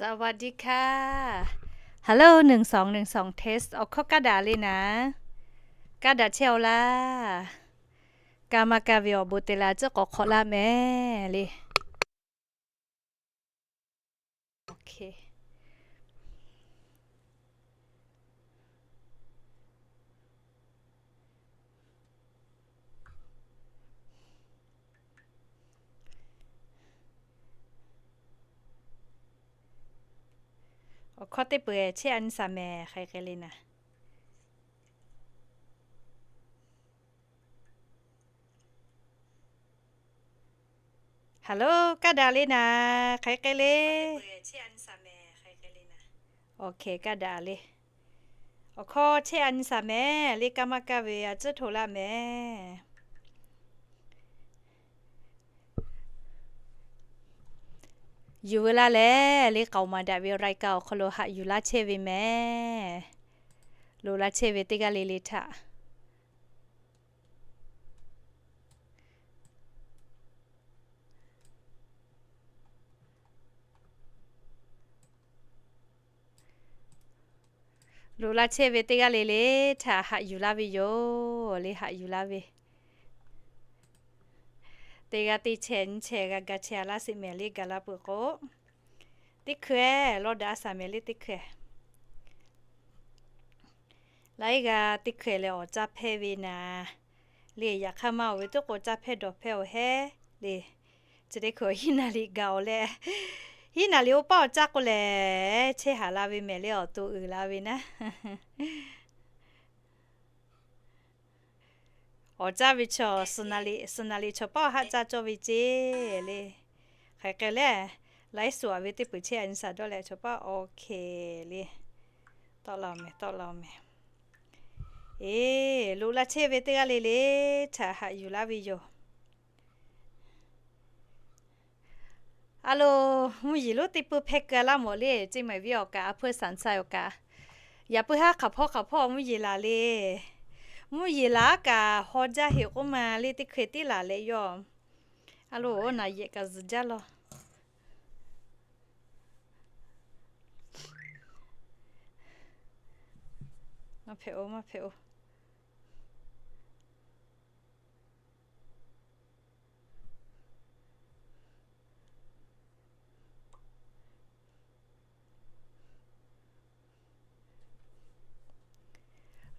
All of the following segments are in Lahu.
สวัสดีค่ะ Hello หนึ่งสองหนึ่งสอง test. Awˬ hkawˇ kaˇ daꞈ le naˍ. Kaˇ daꞈ chehˇ-oˆ laˇ. Kaˇ maˇ kaˇ ve awˬ bon te la tcuhˉ k'awꞈ hk'awꞈ laˇ mehˍ le. Awˬ hkawˇ teˇ peu-eˬ chehˇ a nyi saˍ mehˍ, hk'aˬ hk'e le naˍ. Hello, kaˇ daꞈ le naˍ, hk'aˬ hk'e le. Awˬ hk'e kaˇ daꞈ le. Awˬ hkawˇ chehˇ a nyi saˍ mehˍ le, kaˇ maˇ kaˇ ve a tcuhˉ hto laˇ mehˍ. Yuˬ veu laˇ leh le, k'aoˍ maˍ daꞈ ve รายการ awˬ hk'aw lo haꞈ yuˬ laˇ chehˇ ve mehˍ. Loꞈ laˇ chehˇ ve teˇ g'aˇ le le htaꞈ Loꞈ laˇ chehˇ ve teˇ g'aˇ le le htaꞈ haꞈ yuˬ laˇ ve yoˬ le, haꞈ yuˬ laˇ ve. Teˇ g'aˇ teˇ chehˇ nyi chehˇ g'a ga chehˇ a laˇ sheˍ mehˍ le, gaˬ la peuˬ k'o. Teˇ hkui-eˬ lawˇ daꞈ a shaˍ mehˍ le, teˇ hkui-eˬ. Laiˉ g'aˇ teˇ hkui-eˬ leh awˬ caˇ hpehˇ ve naˍ le, yaꞈ hk'aˇ maˇ oˬ ve tuˉ k'o caˇ hpehˇ dawˬ hpehˇ-oˬ hehˉ le. Chi teˇ hkui hiˉ naˍ riˍ gaˬ-oˬ leh, hiˉ naˍ riˍ oˇ paˆ awˬ caˇ k'o lehˬ, chehˇ haˍ la ve mehˍ le, awˬ to uiˍ la ve naˉ. Awˬ caˇ ve chaw, suhˍ naˍ riˍ chaw paˆ awˬ haˆ caˇ cawˇ ve ceˇ le. Hk'aˬ hk'e le, laiˉ suhˍ ve teˇ peuˬ chehˇ a nyi saˍ dawˇ leh chaw paˆ awˬ hk'e le. Tawˆ la-oˬ mehˍ, tawˆ la-oˬ mehˍ. Eˬ, loꞈ laˇ chehˇ ve teˇ g'aˇ le le htaꞈ haꞈ yuˬ laˇ ve yoˬ. A lo, mvuhˇ yeˬ lonˉ teˇ pui hpehˇ keu laˇ mawˬ le, ceˇ maiˬ viˉ awˬ kaꞈ, a hpui sanˍ chai awˬ kaꞈ. Yaꞈ puiˉ haˉ hk'aˬ hpawˇ hk'aˬ hpawˇ mvuhˇ yeˬ laˬ le. Mvuhˇ yeˬ laˬ kaꞈ haw jaˇ heꞈ k'oˆ ma le, teˇ hkui tiˉ laˬ leh yoˬ. A lo, naˍ yehˬ kaꞈ zuhˬ jaˇ law. Maˇ hpehꞈ-oˬ, maˇ hpehꞈ-oˬ.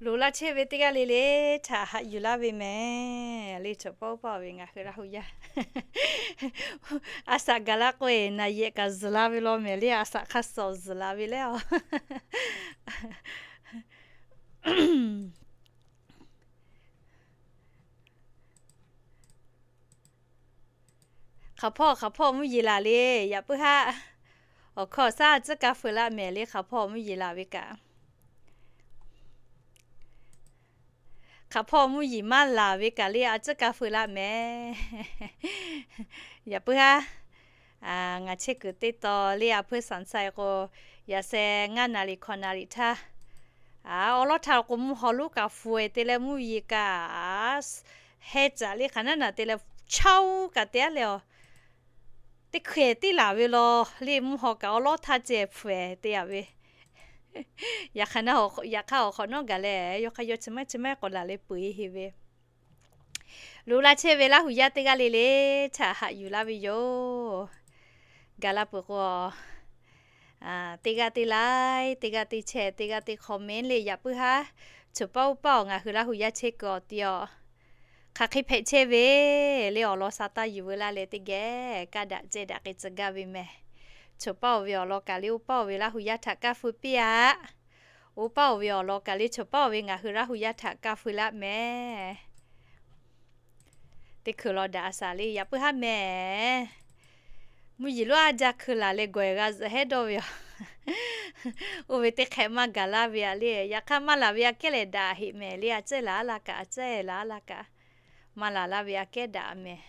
Loꞈ laˇ chehˇ ve teˇ g'aˇ le le htaꞈ haꞈ yuˬ laˇ ve mehˍ le, chaw paˆ oˇ paˆ ve ngaˬ hui Laˇ huˍ yaˇ. A shaꞈ gaˬ la k'o-eˬ, naˍ yehˬ kaꞈ zuhˬ la ve law mehˍ le, a shaꞈ hk'a suhˍ zuhˬ la ve leh-oˬ. Hk'aˬ hpawˇ hk'aˬ hpawˇ mvuhˇ yeˬ laˬ le, yaꞈ puiˉ haˉ. Awˬ hkawˇ shaˉ tcuhˉ kaˇ feu laˇ mehˍ le, hk'aˬ hpawˇ mvuhˇ yeˬ laˬ ve kaꞈ. Hk'aˬ hpawˇ mvuhˇ yeˬ maˇ laˬ ve kaꞈ le, a tcuhˉ kaˇ feu laˇ mehˍ. Yaꞈ puiˉ haˉ. Ngaˬ chehˇ kuiˬ teˇ taw le, a hpui sanˍ chai k'o, yaꞈ sheh ngaˇ naˍ riˍ hkawꞈ naˍ riˍ htaˇ, awˉ lawˉ htaˇ k'o mvuhˇ haw lonˉ kaꞈ fu-e te leh mvuhˇ yeˬ kaꞈ heh caꞈ le hk'aˬ naˉ naˍ te leh chaˇ uˉ kaꞈ te-a leh-oˬ. Teˇ hkui tiˉ laˬ ve law le, mvuhˇ haw kaꞈ awˉ lawˉ htaˇ ceh hpfuhˆ-e te-a ve. Yaꞈ hk'aˇ, yaꞈ hk'aˇ awˬ hk'awꞈ nawˉ gaˬ leh, yawˇ hk'aˇ yawˇ chi maiˉ chi maiˉ k'awꞈ laˬ leh peuˬ-e heˆ ve. Loꞈ laˇ chehˇ ve Laˇ huˍ yaˇ teˇ g'aˇ le le htaꞈ haꞈ yuˬ laˇ ve yoˬ. Gaˬ la peuˬ k'o, teˇ g'aˇ teˇ like, teˇ g'aˇ teˇ share, teˇ g'aˇ teˇ comment le, yaꞈ puiˉ haˉ. Choˬ paˆ uˉ paˆ-oˬ, ngaˬ hui Laˇ huˍ yaˇ chehˇ kuiˬ awˬ ti-a, hk'aˬ hk'e hpehꞈ chehˇ ve le, awˬ lawn sha taˇ yuˬ veu laˇ leh teˇ geh kaˇ daꞈ ceh daꞈ k'ai tcuh gaˇ ve mehˍ. Choˬ paˆ-oˬ ve awˬ lawn kaꞈ le, uˉ paˆ-oˬ ve Laˇ huˍ yaˇ htaꞈ kaˇ feu piˇ-a. Uˉ paˆ-oˬ ve awˬ lawn kaꞈ le, choˬ paˆ-oˬ ve ngaˬ hui Laˇ huˍ yaˇ htaꞈ kaˇ feu laˇ mehˍ. Teˇ hkui law daꞈ a shaˍ le, yaꞈ puiˉ haˉ mehˍ. Mvuhˇ yeˬ lonˉ a jaˇ hkui laˬ leh gawˬ-e g'a zuhꞈ hehˉ dawˇ ve-a. Oˇ ve teˇ hk'ehꞈ maˇ gaˬ laˇ ve-a le, yaꞈ hk'aˇ maˇ laˬ ve aꞈ kehˉ leh daꞈ heˆ mehˍ le, a cehˇ laˬ laˇ kaꞈ, a cehˇ laˬ laˇ kaꞈ. Maˇ laˬ laˇ ve aꞈ kehˉ daꞈ mehˍ.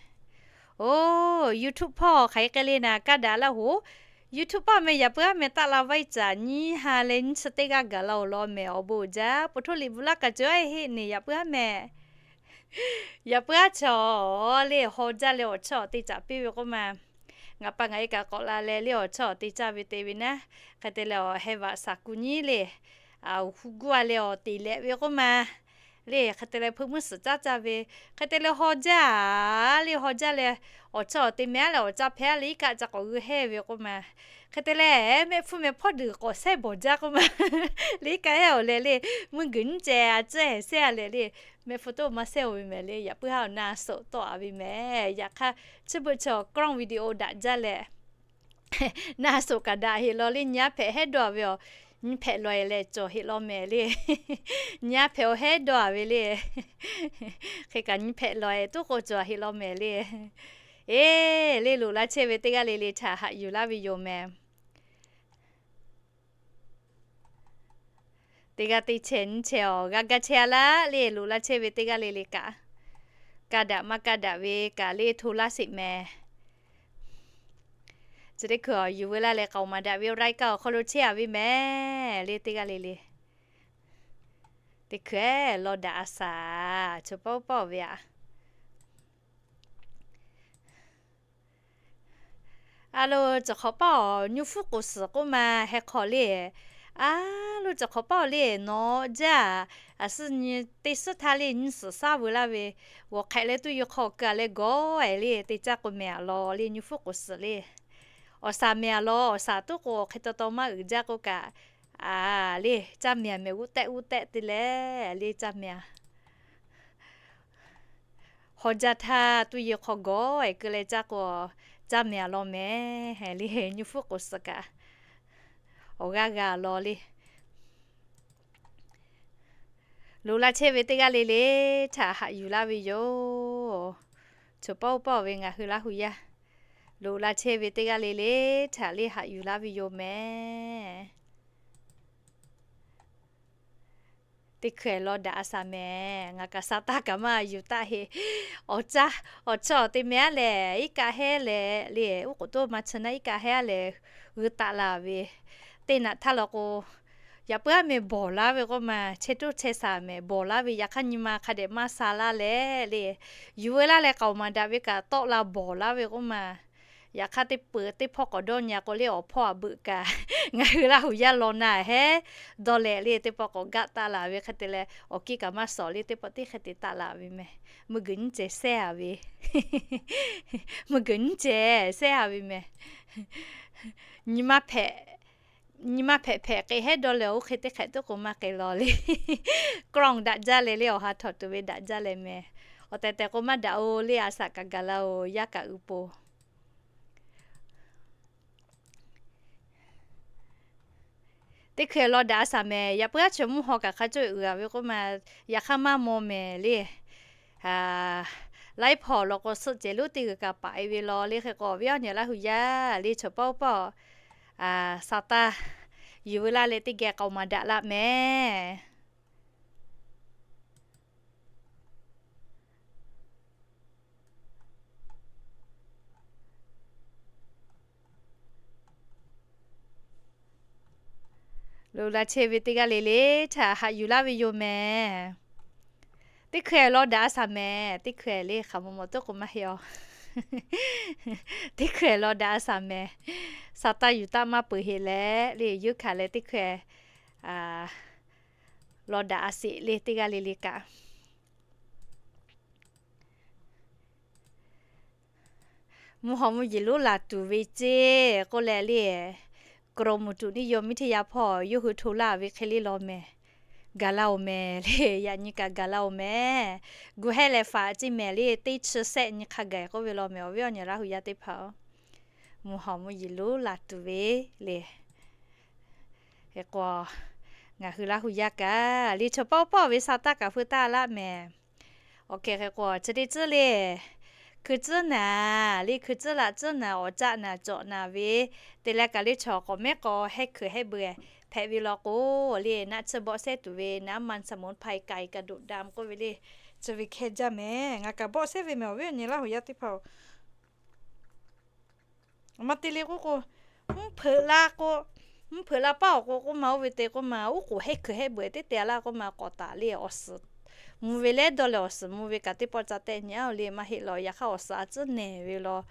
Oˬ, YouTube hpawˇ hk'aˬ hk'e le naˍ, kaˇ daꞈ laˇ hoꞈ. YouTube paˆ meh yaꞈ puiˉ haˉ meh taˆ la vaiˇ caꞈ nyiˇ ha leh nyiˇ chi teˇ g'aˇ gaˬ la-oˬ law mehˍ, awˬ bon uiˍ jaˇ. Poˬ htoˇ liꞈ bvuhꞈ laˇ kaꞈ cawˬ-e heˆ neˬ, yaꞈ puiˉ haˉ meh. Yaꞈ puiˉ haˉ chaw le, haw jaˇ leh awˬ chawˇ awˬ te caꞈ piˇ ve k'oˆ ma. Ngaˬ pa ngaˬ e kaꞈ k'awꞈ la leh le awˬ chawˇ awˬ te caˇ ve te ve naˉ, hk'e te leh awˬ heh vaꞈ saˍ kuˬ nyi le, awˬ hu guˇ a leh awˬ teꞈ lehꞈ ve k'oˆ ma le, hk'e te leh hpeuꞈ muˇ suhˍ caˉ caˇ ve, hk'e te leh haw jaˇ le, haw jaˇ leh awˬ chawˇ awˬ te meh aˉ leh awˬ caˇ hpehˇ aˉ leh iˉ kaˆ ca k'awꞈ g'ui hehˇ ve k'oˆ ma. Hk'e te leh mehˆ hpfuhˇ meh hpawˇ duˬ k'awꞈ sehˉ bawˬ jaˇ k'oˆ ma. Le iˉ kaˆ hehˇ awˬ leh le, mvuhˇ guiˬ nyiˇ ceh a ciˉ hehˍ sehˉ a leh le, mehˆ hpfuhˇ toˆ maˇ sehˉ-oˬ ve mehˍ le, yaꞈ puiˉ haˉ awˬ na soˍ tawˆ a ve mehˍ. Yaꞈ hk'aˇ chi beuꞈ chi awˬ กล้อง video daꞈ jaˇ leh, na soˍ kaꞈ daꞈ heˆ law le, nyi aˉ hpehꞈ hehˉ dawˇ a ve awˬ, nyi hpehꞈ lawˬ e leh cawˬ heˆ law mehˍ le. Nyi aˉ hpehꞈ awˬ hehˉ dawˇ a ve le. Hk'e kaꞈ nyi hpehꞈ lawˬ e tuˉ k'o cawˬ heˆ law mehˍ le. Eˬ, le loꞈ la chehˇ ve teˇ g'aˇ le le htaꞈ haꞈ yuˬ laˇ ve yoˬ mehˍ. Teˇ g'aˇ teˇ chehˇ nyiˇ chehˇ awˬ g'a gaˇ chehˇ a laˇ le, loꞈ la chehˇ ve teˇ g'aˇ le le kaꞈ, ka daꞈ maˇ ka daꞈ ve kaꞈ le hto laˇ sheˍ mehˍ. Chi teˇ hkui awˬ yuˬ veu laˇ leh k'aoˍ maˍ daꞈ ve รายการ awˬ hk'aw lo chehˇ a ve mehˍ le teˇ g'aˇ le le. Teˇ hkui law daꞈ a shaˍ, chaw pawˆ pawˆ ve aꞈ. A lo, cawˬ hk'awꞈ paˇ awˬ nyu hpfuhˇ k'oˍ suhˍ k'oˆ ma heh hk'aw le. A lo, cawˬ hk'awꞈ paˇ awˬ le nawˬ jaˇ, a suh nyi teˇ suhˉ htaˇ le nyi suhˍ shaˉ veu laˇ ve, g'awˬ hk'ehꞈ leh tuˇ yeˬ hk'aw keu a leh gawˬ e le te caˇ k'o mehˍ a law le nyu hpfuhˇ k'oˍ suhˍ le. Awˬ shaˍ mehˍ a law, awˬ shaˍ tuˉ k'o hk'e taw taw maˇ uiˍ jaˇ k'oˆ kaꞈ, a le caˇ mehˍ a mehˍ g'uˇ tehˆ g'uˇ tehˆ te leh le caˇ mehˍ a Haw jaˇ htaˇ tuˇ yeˬ hk'aw gawˬ e keu leh caˇ k'o, caˇ mehˍ a law mehˍ le nyu hpfuhˇ k'oˍ suhˍ kaꞈ, awˬ g'aˇ g'a law le. Loꞈ la chehˇ ve teˇ g'aˇ le le htaꞈ haꞈ yuˬ laˇ ve yoˬ. Choˬ pawˆ pawˆ ve ngaˬ hui Laˇ hu yaˇ, loꞈ la chehˇ ve teˇ g'aˇ le le htaꞈ le haꞈ yuˬ laˇ ve yoˬ mehˍ. Teˇ hkui law daꞈ a shaˍ mehˍ. Ngaˬ kaꞈ sa taˇ kaꞈ maˇ yuˬ taˆ heˆ. Awˬ caˇ, awˬ chawˇ awˬ te meh aˉ lehˬ iˉ kaˆ hehˉ leh le, uˉ k'oˍ toˇ ma chi naˉ iˉ kaˆ hehˉ leh g'ui taˆ la ve, teˇ naꞈ htaˇ law k'o, yaꞈ puiˉ aˉ meh bawˬ laˇ ve k'oˆ ma, chehˇ toˇ chehˇ shaˍ mehˍ bawˬ laˇ ve, yaꞈ hk'aˇ nyi ma hk'a dehꞈ maˇ sha laˇ leh le, yuˬ veu laˇ leh k'aoˍ maˍ daꞈ ve kaꞈ tawˆ la bawˬ laˇ ve k'oˆ ma. Yaꞈ hk'aˇ teˇ peuˬ teˇ hpawˇ k'awꞈ dawˇ nyi a k'o le awˬ hpawˇ a beuꞈ kaꞈ ngaˬ hui Laˇ hu yaˇ law na hehˉ dawˇ leh le teˇ pawˆ k'awꞈ gaˆ taˆ la ve hk'e te leh awˬ kiˇ kaꞈ maˇ shawˍ le teˇ pawˆ teˇ hk'e te taˆ la ve mehˍ. Mvuhˇ guiˬ nyiˇ ceh sehˉ a ve, mvuhˇ guiˬ nyiˇ ceh sehˉ a ve mehˍ. Nyi ma hpehꞈ, nyi ma hpehꞈ hpehꞈ k'e hehˉ dawˇ leh oˇ hk'e teˇ hk'ehꞈ tuˉ k'o maˇ k'ai law le. กล้อง daꞈ jaˇ leh le awˬ ha htawꞈ tuˬ ve daꞈ jaˇ leh mehˍ. Awˬ tehˬ tehˬ k'o maˇ daꞈ-o le, a shaꞈ kaꞈ gaˬ la-oˬ, yaˇ kaꞈ uiˍ poˬ. Teˇ hkui law daꞈ a shaˍ mehˍ. Yaꞈ puiˉ aˉ chi mvuhˇ haw kaꞈ hk'a cawˇ uiˍ a ve k'oˆ ma, yaꞈ hk'aˇ maˇ maw mehˍ le. Laiˉ hpawˇ law k'o suhˆ cehˬ lonˉ teˇ g'uiˬ kaꞈ paˍ e ve law le. Hk'e k'o awˬ viˉ awˬ nyi Laˇ hu yaˇ le, chaw pawˆ pawˆ sa taˇ yuˬ veu laˇ leh teˇ geh k'aoˍ maˍ daꞈ laˇ mehˍ. Loꞈ la chehˇ ve teˇ g'aˇ le le htaꞈ haꞈ yuˬ laˇ ve yoˬ mehˍ. Teˇ hkui law daꞈ a shaˍ mehˍ. Teˇ hkui le hk'aˬ mawˬ mawˬ tuˉ k'o maˇ heˆ a. Teˇ hkui law daꞈ a shaˍ mehˍ. Sa taˇ yuˬ taˇ maˇ peuˬ heˆ leh le, yuˇ hkanˍ leh teˇ hkui law daꞈ a sheˍ le teˇ g'aˇ le le kaꞈ. Mvuhˇ haw mvuhˇ yeˬ lonˉ laˬ tuˬ ve ceˇ k'oˆ leh le, กรมอุตุนิยมวิทยา hpawˇ yawˇ hui hto laˇ ve hk'e le law mehˍ. Gaˬ la-oˬ mehˍ le, yaꞈ nyi kaꞈ gaˬ la-oˬ mehˍ. Gu hehˉ leh faꞈ ceˇ mehˍ le, teˇ chi sehˆ nyi hk'a gaˬ k'oˆ ve law mehˍ. Awˬ viˉ awˬ nyi Laˇ hu yaˇ teˇ hpaˍ-oˬ, mvuhˇ haw mvuhˇ yeˬ lonˉ laˬ tuˬ ve le. Hk'e k'o, ngaˬ hui Laˇ hu yaˇ kaꞈ le chaw pawˆ pawˆ ve sa taˇ kaꞈ feu taˇ laˇ mehˍ. Awˬ hk'e hk'e k'o chi teˇ tcuhˉ le, hkui tcuhˉ naˍ le, hkui tcuhˉ laꞈ tcuhˉ naˍ, awˬ caˆ naˍ cawꞈ naˍ ve, te leh kaꞈ le chaw k'awꞈ mehˉ k'aw hehˉ hkui hehˉ beuꞈ hpehꞈ ve law k'o le, naˆ tsuhˇ bawˆ sehˉ tuˬ ve น้ำมันสมุนไพร ไก่กระดูกดำ k'oˆ ve le, chi ve hkehˇ jaˇ mehˍ. Ngaˬ kaꞈ bawˆ sehˉ ve mehˍ awˬ viˉ awˬ nyi Laˇ hu yaˇ teˇ hpaˍ-oˬ. Maˇ te le k'oˆ k'o, mvuhˇ hpeuꞈ la k'o, mvuhˇ hpeuꞈ la paˇ awˬ k'o k'oˆ ma, oˇ ve te k'oˆ ma, uˉ k'oˍ hehˉ hkui hehˉ beuꞈ teˇ te a laˇ k'oˆ ma, k'awꞈ taˍ le awˬ suhˍ mvuh ve leh dawˇ leh awˬ suhˍ mvuh ve kaꞈ teˇ pawˆ ca tehˆ nyi a le maˇ heˆ law. Yaꞈ hk'aˇ awˬ suhˍ a tcuhˉ nehˬ ve law,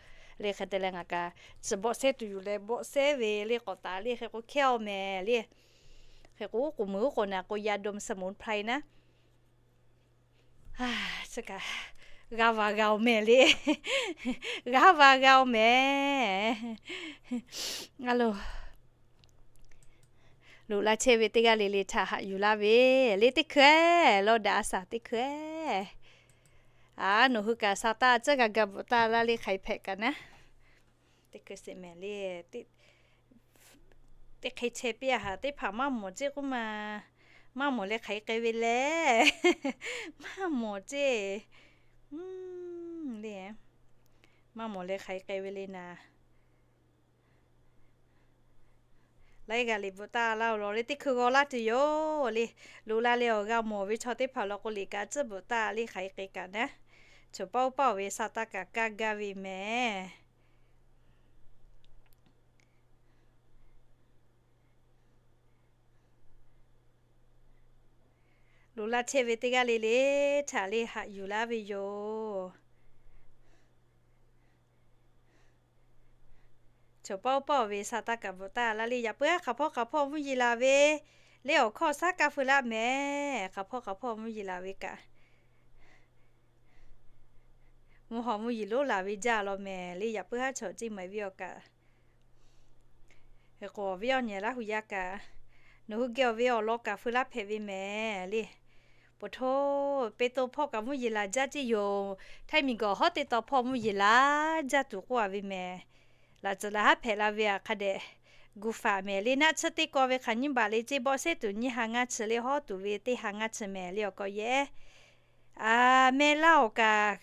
Le hk'e te leh ngaˬ kaꞈ chi bawˆ sehˉ tuˬ yuˬ leh bawˆ sehˉ ve le k'awꞈ taˍ le hk'e k'o hkehˇ-oˆ mehˍ le. Hk'e k'o k'oˍ meuˍ oˉ k'oˍ naˍ k'o ยาดมสมุนไพร naˉ. Chi kaꞈ g'a va g'a-oˬ mehˍ le. G'a va g'a-oˬ mehˍ. A lo, loꞈ la chehˇ ve teˇ g'aˇ le le htaꞈ haꞈ yuˬ laˇ ve le teˇ hkui-eˬ lawˇ daꞈ a shaˍ teˇ hkui-eˬ. A, nawˬ hui kaꞈ sa taˇ ceuˇ g'a ga bvuhꞈ taˇ laˇ le hk'aiˍ hpehꞈ kaꞈ naˉ. Teˇ hkui sheˍ mehˍ le. Teˇ hk'e chehˇ piˇ a haꞈ teˇ hpaˍ maˇ mawˬ ceˇ k'oˆ ma. Maˇ mawˬ leh hk'aiˍ k'ai ve le. Maˇ mawˬ ceˇ. Le, maˇ mawˬ leh hk'aiˍ k'ai ve le naˍ. Laiˉ g'aˇ liꞈ bvuhꞈ taˇ laˇ-oˬ law le teˇ hkui g'aw laˇ tuˬ yoˬ le. Loꞈ la leh awˬ g'a mawˬ ve chaw teˇ hpaˍ law k'o liꞈ kaꞈ tcuhˉ bvuhꞈ taˇ le hk'aiˍ k'ai kaꞈ naˉ. Choˬ paˇ oˇ paˇ-oˬ ve sa taˇ kaꞈ kaˇ gaˇ ve mehˍ. Loꞈ la chehˇ ve teˇ g'aˇ le le htaꞈ le haꞈ yuˬ laˇ ve yoˬ. Choˬ paˇ oˇ paˇ-oˬ ve sa taˇ kaꞈ bvuhꞈ taˇ laˇ le. Yaꞈ puiˉ haˉ hk'aˬ hpawˇ hk'aˬ hpawˇ mvuhˇ yeˬ laˬ ve le awˬ hkawˇ shaˉ kaˇ feu laˇ mehˍ. Hk'aˬ hpawˇ hk'aˬ hpawˇ mvuhˇ yeˬ laˬ ve kaꞈ, mvuhˇ haw mvuhˇ yeˬ lonˉ laˬ ve jaˇ law mehˍ le. Yaꞈ puiˉ haˉ chaw ceˇ maˍ ve awˬ kaꞈ, hk'e k'o awˬ viˉ awˬ nyi Laˇ huˍ yaˇ kaꞈ, nawˬ hui geh awˬ ve awˬ lawn kaꞈ feu laˇ hpehꞈ ve mehˍ le. Poˬ htoˇ, pe to hpawˇ kaꞈ mvuhˇ yeˬ laˬ jaˇ ceˇ yoˬ. Htaiˇ miˬ guiˬ hawˉ teˇ taw hpawˇ mvuhˇ yeˬ laˬ jaˇ tuˬ k'oˆ a ve mehˍ. Laꞈ tcuhˍ laˬ haˉ hpehꞈ la ve aꞈ hk'a dehꞈ gu faˍ mehˍ le. Naˆ tsuhˇ teˇ kaw ve hk'aˬ nyiˇ baˬ le ceˇ bawˆ sehˉ tuˬ nyiˇ ha ngaˇ chi le hawˉ tuˬ ve teˇ ha ngaˇ chi mehˍ le awˬ kaw yehˉ. A, meh laˇ awˬ kaꞈ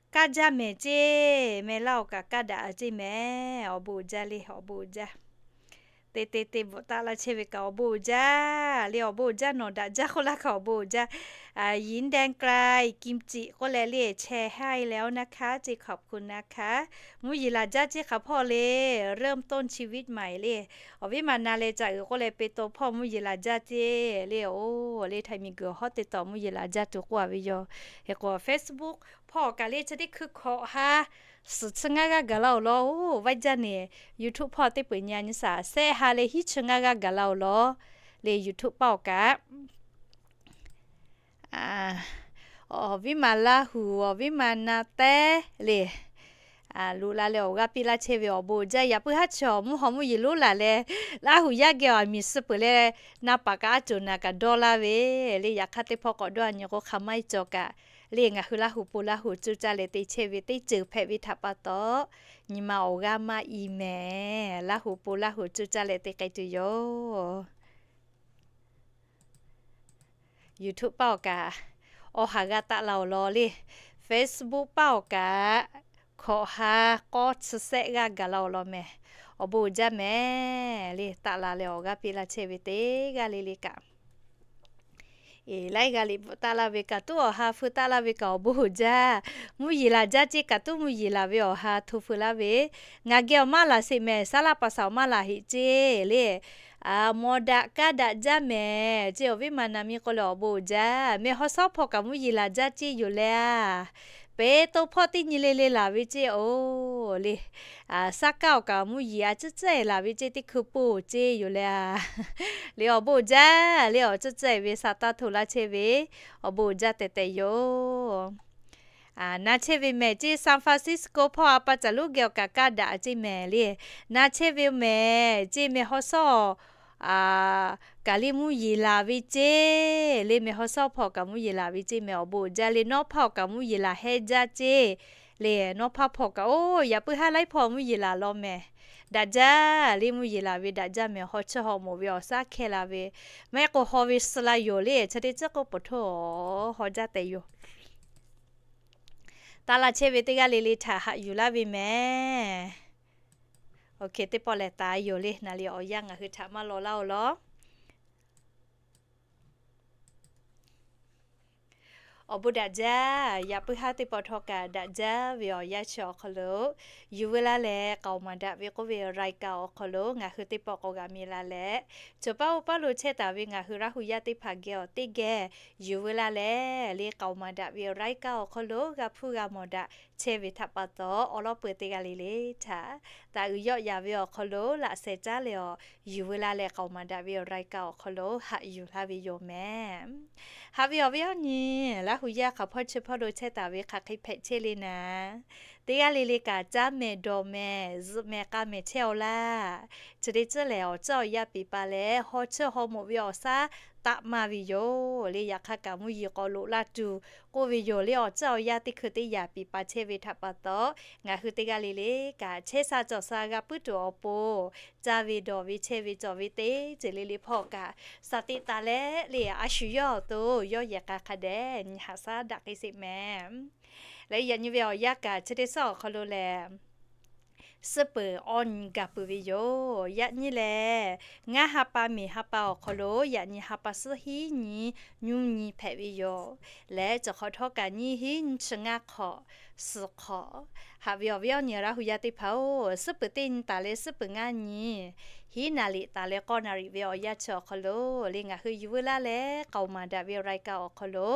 kaˇ jaˇ mehˍ ceˇ. Meh laˇ awˬ kaꞈ kaˇ daꞈ ceˇ mehˍ. Awˬ bon uiˍ jaˇ le awˬ bon uiˍ jaˇ. Te te te bvuhꞈ taˇ laˇ chehˇ ve kaꞈ awˬ bon uiˍ jaˇ le. Awˬ bon uiˍ jaˇ nawˬ daꞈ jaˇ k'oˆ laˇ kaꞈ awˬ bon uiˍ jaˇ. ยินดีกราบ กิมจิ k'oˆ leh le แชร์ให้แล้วนะคะ เจ ขอบคุณนะคะ. Mvuhˇ yeˬ laˬ jaˇ ceˇ hk'aˬ hpawˇ le. เริ่มต้นชีวิตใหม่ le. Awˬ viˉ ma na leh ca uiˍ k'oˆ leh pe to hpawˇ mvuhˇ yeˬ laˬ jaˇ ceˇ le. Oˬ le, Htaiˇ miˬ guiˬ hawˉ teˇ taw mvuhˇ yeˬ laˬ jaˇ tuˬ k'oˆ a ve yoˬ. Hk'e k'o Facebook hpawˇ kaꞈ le chi teˇ hkui hkawꞈ ha suhˍ chi ngaˇ g'aˇ gaˬ la-oˬ law. Oˬ, vaiˇ jaˇ neˬ YouTube hpawˇ teˇ peuˬ nyi a nyi shaˍ sehˆ ha leh hiˉ chi ngaˇ g'aˇ gaˬ la-oˬ law. Le YouTube paˇ awˬ kaꞈ awˬ viˉ ma Laˇ huˍ, awˬ viˉ ma na tehˉ le. Loꞈ la leh awˬ g'aˇ piˇ laˇ chehˇ ve awˬ bon uiˍ jaˇ. Yaꞈ puiˉ haˉ chi awˬ mvuhˇ haw mvuhˇ yeˬ lonˉ laˬ leh, Laˇ huˍ yaˇ geh awˬ miˬ suh peuˬ leh, na paˍ kaꞈ aˉ coˬ naˍ kaꞈ dawˇ laˇ ve le. Yaꞈ hk'aˇ teˇ hpawˇ k'awꞈ dawˇ a nyi k'o hk'a maˇ heˆ cawˬ kaꞈ le. Ngaˬ hui Laˇ huˍ po Laˇ huˍ cuˇ caˇ leh te chehˇ ve teˇ ceuˬ hpehꞈ ve htaꞈ pa taw, nyi ma awˬ g'aˇ maˇ i mehˍ. Laˇ huˍ po Laˇ huˍ cuˇ caˇ leh te k'ai tuˬ yoˬ. YouTube paˇ awˬ kaꞈ awˬ ha g'aˇ taˆ la-oˬ law le. Facebook paˇ awˬ kaꞈ hkawꞈ ha k'awˇ chi sehˆ g'aˇ gaˬ la-oˬ law mehˍ. Awˬ bon uiˍ jaˇ mehˍ le. Taˆ la leh awˬ g'aˇ piˇ laˇ chehˇ ve teˇ g'aˇ le le kaꞈ, eˬ, laiˉ g'aˇ liꞈ bvuhꞈ taˆ laˇ ve kaꞈ tuˉ awˬ ha feu taˆ laˇ ve kaꞈ awˬ bon uiˍ jaˇ. Mvuhˇ yeˬ laˬ jaˇ ceˇ kaꞈ tuˉ mvuhˇ yeˬ laˬ ve awˬ ha hto feu laˇ ve, ngaˬ geh awˬ maˇ laˬ sheˍ mehˍ. Saˉ laˇ pa shaˍ awˬ maˇ laˬ heꞈ ceˇ le. Mawˬ daꞈ kaˇ daꞈ jaˇ mehˍ ceˇ. Awˬ viˉ ma na miˇ k'oˆ leh awˬ bon uiˍ jaˇ. Meh haw sawˉ hpawˇ kaꞈ mvuhˇ yeˬ laˬ jaˇ ceˇ yoˬ le a. Pe to hpawˇ teˇ nyi le le laˬ ve ceˇ oˬ le. Saˉ kaˇ awˬ kaꞈ mvuhˇ yeˬ a tcuhˉ tcuhˉ e laˬ ve ceˇ teˇ hkui poˬ ceˇ yoˬ le a. Le awˬ bon uiˍ jaˇ le. Awˬ tcuhˉ tcuhˉ e ve sa taˇ hto laˇ chehˇ ve awˬ bon uiˍ jaˇ tehꞈ tehꞈ yoˬ. Na chehˇ ve mehˍ ceˇ San Francisco hpawˇ a pa caˬ lonˉ geh awˬ kaꞈ kaˇ daꞈ ceˇ mehˍ le. Na chehˇ ve mehˍ ceˇ meh haw sawˉ kaꞈ le mvuhˇ yeˬ laˬ ve ceˇ le. Meh haw sawˉ hpawˇ kaꞈ mvuhˇ yeˬ laˬ ve ceˇ mehˍ. Awˬ bon uiˍ jaˇ le. Nawˉ hpaˇ awˬ kaꞈ mvuhˇ yeˬ laˬ hehˉ jaˇ ceˇ le. Nawˉ hpaˇ hpawˇ kaꞈ oˬ yaꞈ puiˉ haˉ laiˉ hpawˇ mvuhˇ yeˬ laˬ law mehˍ. Daꞈ jaˇ le. Mvuhˇ yeˬ laˬ ve daꞈ jaˇ mehˍ. Haw chi haw mawˬ ve awˬ shaˉ hkehˇ la ve, maˇ heˆ k'o haw ve suh la yoˬ le. Chi teˇ ceuˬ k'o poˬ htoˇ haw jaˇ tehꞈ yoˬ. Taˆ laˇ chehˇ ve teˇ g'aˇ le le htaꞈ haꞈ yuˬ laˇ ve mehˍ. Oˬ hk'e teˇ pawˆ lehˬ taˍ yoˬ le. Naˍ liꞈ awˬ yanˇ ngaˬ hui htaꞈ maˇ law laˇ-oˬ law. Awˬ bon daꞈ jaˇ. Yaꞈ puiˉ haˉ teˇ pawˆ htawˇ kaꞈ daꞈ jaˇ ve awˬ yanˇ chi awˬ hk'aw lo, yuˬ veu laˇ leh k'aoˍ maˍ daꞈ ve k'oˆ ve รายการ awˬ hk'aw lo ngaˬ hui teˇ pawˆ k'awꞈ g'a mi la leh, cawˬ paˉ oˇ paˉ lo chehˇ taˍ ve ngaˬ hui Laˇ huˍ yaˇ teˇ hpaˍ geh awˬ teˇ geh yuˬ veu laˇ leh le k'aoˍ maˍ daꞈ ve รายการ awˬ hk'aw lo g'a hpuˇ g'a mawˬ daꞈ chehˇ ve htaꞈ pa taw, awˬ lawn peuˬ teˇ g'aˇ le le htaꞈ taˍ uiˍ yawˆ yaˍ ve awˬ hk'aw lo laꞈ sheh caˉ leh awˬ, yuˬ veu laˇ leh k'aoˍ maˍ daꞈ ve awˬ รายการ awˬ hk'aw lo haꞈ yuˬ laˇ ve yoˬ mehˍ. Haꞈ ve awˬ viˉ awˬ nyi, Laˇ hu yaˇ hk'aˬ hpawˇ chi hpawˇ lo chehˇ taˍ ve hk'aˬ hk'e hpehꞈ chehˇ le naˍ, teˇ g'aˇ le le kaꞈ caˇ mehˍ dawˬ mehˍ zuhꞈ mehˍ k'a mehˍ chehˇ-aw laˇ. Chi teˇ ceuˬ lehˬ, awˬ ceuˬ awˬ yanˇ piˍ pa leh haw cheuˇ haw moꞈ ve awˬ shaˉ taˆ maˇ ve yoˬ le. Yaꞈ hk'aˇ kaꞈ mvuhˇ yeˬ k'awꞈ loꞈ la tuˬ k'oˆ ve yoˬ le. Awˬ ceuˬ awˬ yanˇ teˇ hkui teˇ yanˇ piˍ pa chehˇ ve htaꞈ pa taw, ngaˬ hui teˇ g'aˇ le le kaꞈ chehˇ sha cawˬ sha g'a puiˉ tuˬ awˬ pon, caˇ ve dawˬ ve chehˇ ve cawˬ ve teˇ ceuˬ le le hpawˇ kaꞈ, shaˍ tiꞈ taˍ leh le a shu yawˇ awˬ to yawˇ yehˬ k'a hk'a dehꞈ nyi haꞈ shaˉ daꞈ k'ai sheˍ mehˍ. Leh yaꞈ nyi ve awˬ yanˇ kaꞈ chi teˇ suhˉ awˬ hk'aw lo lehˬ, suhˉ peuˬ awˬ nyi gaˬ peuˬ ve yoˬ. Yaꞈ nyi lehˬ, ngaˇ ha pa miˬ ha pa awˬ hk'aw lo yaꞈ nyi ha pa suhˉ hiˉ nyi nyuˇ nyi hpehꞈ ve yoˬ. Leh cawˬ hk'awꞈ htawˇ kaꞈ nyiˇ hinˉ nyiˇ chi ngaˇ hk'awꞈ suhˍ hk'awꞈ. Haꞈ ve awˬ viˉ awˬ nyi Laˇ hu yaˇ teˇ hpaˍ-oˬ, suhˉ peuˬ teˇ nyi taˍ leh suhˉ peuˬ ngaˇ nyi, hiˉ naˍ riˍ taˍ leh k'awˇ naˍ riˍ ve awˬ yanˇ chi awˬ hk'aw lo le ngaˬ hui yuˬ veu laˇ leh k'aoˍ maˍ daꞈ ve รายการ awˬ hk'aw lo,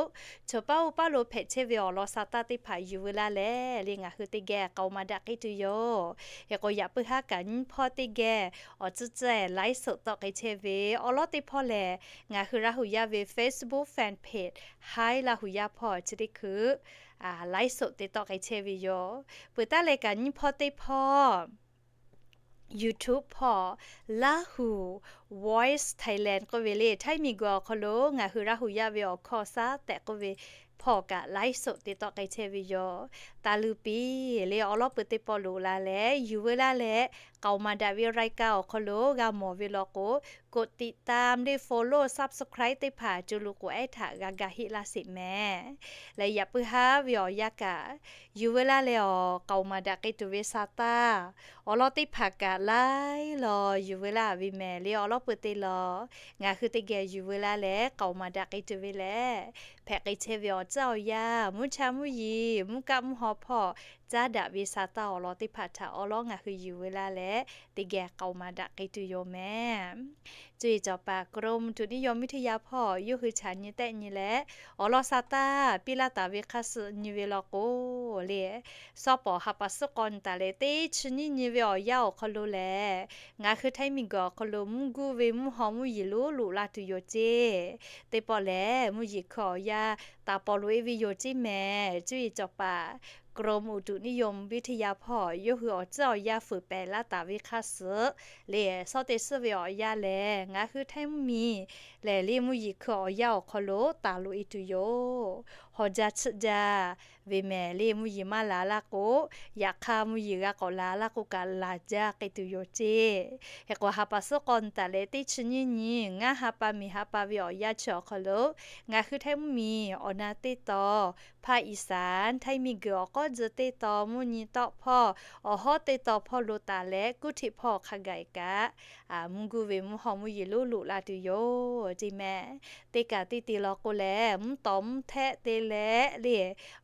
chaw paˉ oˇ paˉ lo hpehꞈ chehˇ ve awˬ lawn sha taˇ teˇ hpaˍ yuˬ veu laˇ leh le ngaˬ hui teˇ geh k'aoˍ maˍ daꞈ k'ai tuˬ yoˬ. Hk'e k'o yaꞈ puiˉ haˉ kaꞈ nyiˇ hpawˇ teˇ geh awˬ tcuhˇ ceh ไลฟ์สด tawˆ k'ai chehˇ ve awˬ lawn teˇ hpawˇ lehˬ, ngaˬ hui Laˇ hu yaˇ ve Facebook fan page Hi Laˇ hu yaˇ hpawˇ chi teˇ hkui ไลฟ์สด te tawˆ k'ai chehˇ ve yoˬ. Peuˬ taˉ leh kaꞈ nyiˇ hpawˇ teˇ hpawˇ YouTube hpawˇ Lahu Voice Thailand k'oˆ ve le, Htaiˇ miˬguiˬ awˬ hk'aw lo ngaˬ hui Laˇ hu yaˇ ve awˬ hkawˇ shaˉ tehꞈ k'oˆ ve hpawˇ kaꞈ ไลฟ์สด te tawˆ k'ai chehˇ ve yoˬ. Taˍ luˬ piˇ le awˬ lawn peuˬ teˇ pawˆ loꞈ la leh yuˬ veu laˇ leh k'aoˍ maˍ daꞈ ve รายการ awˬ hk'aw lo g'a mawˬ ve law k'o, กดติดตาม le follow subscribe teˇ hpaˍ co lo k'oꞈ ehˉ htaꞈ g'a ga heˆ laˇ sheˍ mehˍ. Leh yaꞈ puiˉ haˉ ve awˬ yanˇ kaꞈ yuˬ veu laˇ leh awˬ k'aoˍ maˍ daꞈ k'ai tuˬ ve sha taˇ awˬ lawn teˇ hpaˍ kaꞈ laiˉ law yuˬ veu laˇ ve mehˍ le awˬ lawn peuˬ te law. Ngaˬ hui teˇ geh yuˬ veu laˇ leh k'aoˍ maˍ daꞈ k'ai tuˬ ve lehˬ, hpehꞈ k'ai chehˇ ve awˬ ceuˬ awˬ yanˇ mvuhˇ cha mvuhˇ yeˬ mvuhˇ kaˆ mvuhˇ haw hpawˇ caˉ daꞈ ve sha taˇ awˬ lawn teˇ hpaˍ htaꞈ awˬ lawn ngaˬ hui yuˬ veu laˇ leh teˇ geh k'aoˍ maˍ daꞈ k'ai tuˬ yoˬ mehˍ. Cuˇ yiˍ cawˬ paˍ กรมอุตุนิยมวิทยา hpawˇ yawˇ hui chaꞈ nyi tehˆ nyi leh awˬ lawn sha taˇ piˇ laˇ taˍ ve hk'a suh nyi ve law k'o le, shawˉ pawˍ ha pa suhˉ k'awꞈ nyi taˍ leh teˇ chi nyiˇ nyi ve awˬ yanˇ awˬ hk'aw lo lehˬ, ngaˬ hui Htaiˇ miˬguiˬ awˬ hk'aw lo mvuhˇ guˇ ve mvuhˇ haw mvuhˇ yeˬ lonˉ loꞈ la tuˬ yoˬ ceˇ. Teˇ pawˆ lehˬ mvuhˇ yeˬ hkui awˬ yanˇ taˍ pawˍ loꞈ e ve yoˬ ceˇ mehˍ. Cuˇ yiˍ cawˬ paˍ กรมอุตุนิยมวิทยา hpawˇ yawˇ hui awˬ ceuˬ awˬ yanˇ fuiˍ pehˍ laˇ taˍ ve hk'a suh le, shawˉ teˇ suhˉ ve awˬ yanˇ lehˬ ngaˬ hui Htaiˇ mvuhˇ miˬ lehˬ le mvuhˇ yeˬ hkui awˬ yanˇ awˬ hk'aw lo taˍ loꞈ e tuˬ yoˬ. Haw jaˇ chiˆ jaˇ ve mehˍ le mvuhˇ yeˬ maˇ la laˇ k'o, yaꞈ hk'aˇ mvuhˇ yeˬ g'a k'awꞈ la laˇ k'o kaꞈ laˬ jaˇ k'ai tuˬ yoˬ ceˇ. Hk'e k'o ha pa suhˉ k'awꞈ nyi taˍ leh teˇ chi nyiˇ nyi ngaˇ ha pa miˬ ha pa ve awˬ yanˇ chi awˬ hk'aw lo ngaˬ hui Htaiˇ mvuhˇ miˬ awˬ na teˇ taw, ภาคอีสาน Htaiˇ miˬguiˬ awˬ k'awˉ tcuh teˇ taw mvuhˇ nyi tawˆ hpawˇ awˬ hawˉ teˇ taw hpawˇ lo taˍ leh kuˇ htiꞈ hpawˇ hk'a gaˬ kaꞈ mvuhˇ guˇ ve mvuhˇ haw mvuhˇ yeˬ lonˉ loꞈ la tuˬ yoˬ ceˇ mehˍ. Teˇ kaꞈ teˇ te law k'o lehˬ mvuhˇ tawˍ mvuhˇ htehˆ te leh le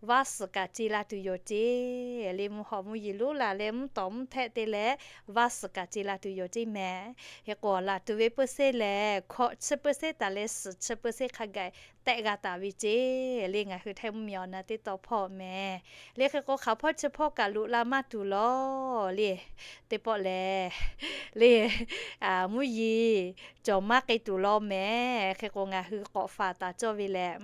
vaˇ suhˍ kaꞈ ce la tuˬ yoˬ ceˇ. Le mvuhˇ haw mvuhˇ yeˬ lonˉ la leh mvuhˇ tawˍ mvuhˇ htehˆ te leh vaˇ suhˍ kaꞈ ce la tuˬ yoˬ ceˇ mehˍ. Hk'e k'o laˬ tuˬ ve เปอร์เซ็นต์ lehˬ hkawꞈ chi เปอร์เซ็นต์ taˍ leh suhˍ chi เปอร์เซ็นต์ hk'a gaˬ tehˆ g'a taˍ ve ceˇ. Le ngaˬ hui Htaiˇ mvuhˇ miˬ awˬ na teˇ taw hpawˇ mehˍ. Le hk'e k'o hk'aˬ hpawˇ chi hpawˇ kaꞈ loꞈ la maˇ tuˬ law le. Teˇ pawˆ lehˬ le mvuhˇ yeˬ cawˬ maˇ k'ai tuˬ law mehˍ. Hk'e k'o ngaˬ hui k'awꞈ faˍ taˍ cawˇ ve lehˬ,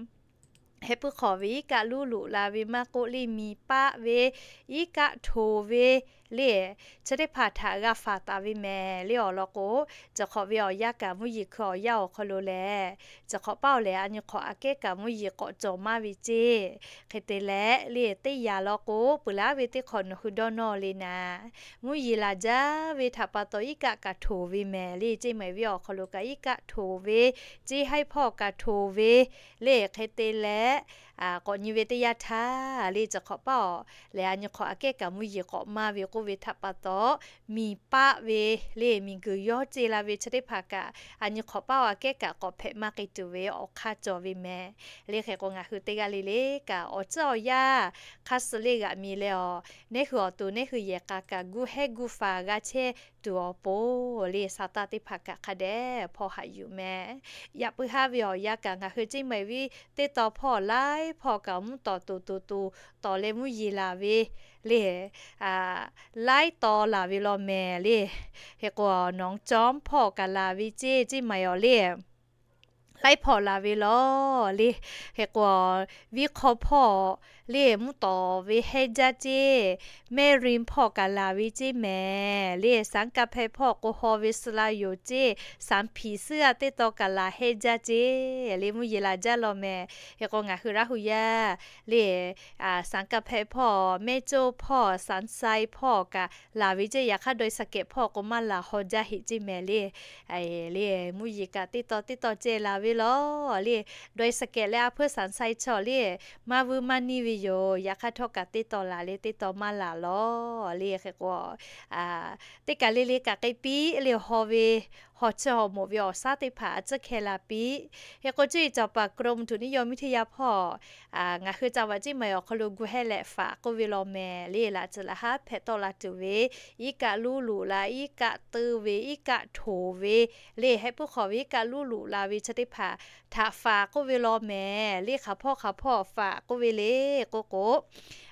heh puiˉ hk'awꞈ ve iˉ kaˆ lonˉ loꞈ la ve maˇ k'oˆ le, miˬ paˆ ve, iˉ kaˆ htoˍ ve le, chi teˇ hpaˍ htaꞈ g'a faˍ taˍ ve mehˍ le awˬ lawn k'o, chi hk'awꞈ ve awˬ yanˇ kaꞈ mvuhˇ yeˬ hkui awˬ yanˇ awˬ hk'aw lo lehˬ, chi hk'awꞈ paˉ awˬ lehˬ a nyi hk'awꞈ aꞈ kehˉ kaꞈ mvuhˇ yeˬ k'awꞈ cawˬ maˇ ve ceˇ. Hk'e te leh le teˇ yanˇ law k'o peuˬ laˇ ve teˇ hk'awꞈ nawˬ hui dawˇ nawˇ le naˍ, mvuhˇ yeˬ laˬ jaˇ ve htaꞈ pa taw iˉ kaˆ kaꞈ htoˍ ve mehˍ le, ceˇ mehˍ ve awˬ hk'aw lo kaꞈ iˉ kaˆ htoˍ ve, ceˇ haiˉ hpawˇ kaꞈ htoˍ ve le. Hk'e te leh k'awꞈ nyi ve teˇ yanˇ htaˇ le chi hk'awꞈ paˉ awˬ lehˬ a nyi hk'awꞈ aꞈ kehˉ kaꞈ mvuhˇ yeˬ k'awꞈ maˇ ve k'oˆ ve htaꞈ pa taw, miˬ paˆ ve le miˬ guiˬ yawˇ ce la ve chi teˇ hpaˍ kaꞈ a nyi hk'awꞈ paˉ awˬ aꞈ kehˉ kaꞈ k'awꞈ hpehꞈ maˇ k'ai tuˬ ve awˬ hk'aˇ cawˬ ve mehˍ. Le hk'e k'o ngaˬ hui teˇ g'aˇ le le kaꞈ awˬ ceuˬ awˬ yanˇ hk'a suh le g'aꞈ mi leh awˬ, neˇ hui awˬ to neˇ hui yehˬ k'a kaꞈ guˇ hehˉ guˇ faˍ g'a chehˇ tuˬ awˬ pon le, sa taˇ teˇ hpaˍ kaꞈ hk'a dehꞈ hpawˇ haꞈ yuˬ meh. Yaꞈ puiˉ haˉ ve awˬ yanˇ kaꞈ ngaˬ hui ceˇ maiˬ viˉ teˇ taw hpawˇ laiˉ hpawˇ kaꞈ mvuhˇ tawˍ tuˬ tuˬ tuˬ tawˍ leh mvuhˇ yeˬ laˬ ve le, laiˉ taw laˬ ve law mehˍ le. Hk'e k'o, nawˬ cawˇ hpawˇ kaꞈ laˬ ve ceˇ, ceˇ maiˬ awˬ le. Laiˉ hpawˇ laˬ ve law le. Hk'e k'o, viˉ hk'aw hpawˇ le mvuhˇ tawˍ ve hehnˇ jaˇ ceˇ, mehˆ ri hpawˇ kaꞈ laˬ ve ceˇ mehˍ le. Saˍ kaˇ hpehˇ hpawˇ k'o haw ve suh la yoˬ ceˇ, saˍ hpiˍ suhˉ a teˇ taw kaꞈ laˬ hehnˇ jaˇ ceˇ le, mvuhˇ yeˬ laˬ jaˇ law mehˍ. Hk'e k'o, ngaˬ hui Laˇ hu yaˇ le, saˍ kaˇ hpehˇ hpawˇ, mehˆ coˇ hpawˇ, saˍ sai hpawˇ kaꞈ laˬ ve ceˇ. Yaꞈ hk'aˇ dawˇ saˍ kehˍ hpawˇ k'o maˇ laˬ haw jaˇ heˆ ceˇ mehˍ le. Le mvuhˇ yeˬ kaꞈ teˇ taw teˇ taw ceh laˬ ve law le. Dawˇ saˍ kehˍ leh a hpeuˇ saˍ sai chaw le, maˇ vuiˇ maˇ neˇ ve yoˬ. Yaꞈ hk'aˇ htawˇ kaꞈ teˇ taw laˬ le, teˇ taw maˇ laˬ law le. Hk'e k'o, teˇ kaˬ le le kaꞈ k'ai piˇ le, haw ve, haw chi haw moˍ ve awˬ shaˉ teˇ hpaˍ a tcuhˉ hkeh la piˇ. Hk'e k'o, cuˇ yiˍ cawˬ paˍ กรมอุตุนิยมวิทยา hpawˇ ngaˬ hui ca vaꞈ ceˇ maiˬ awˬ hk'aw lo gu hehˇ leh faꞈ k'oˆ ve law mehˍ le. Laꞈ tcuhˍ laꞈ haˉ hpehꞈ tawˆ la tuˬ ve, iˉ kaˆ luˇ luꞈ la, iˉ kaˆ teu ve, iˉ kaˆ htoˍ ve le, hehˆ puiˉ hk'awꞈ ve iˉ kaˆ luˇ luꞈ la ve chi teˇ hpaˍ htaꞈ faꞈ k'oˆ ve law mehˍ le. Hk'aˬ hpawˇ hk'aˬ hpawˇ faꞈ k'oˆ ve le k'oˆ k'o,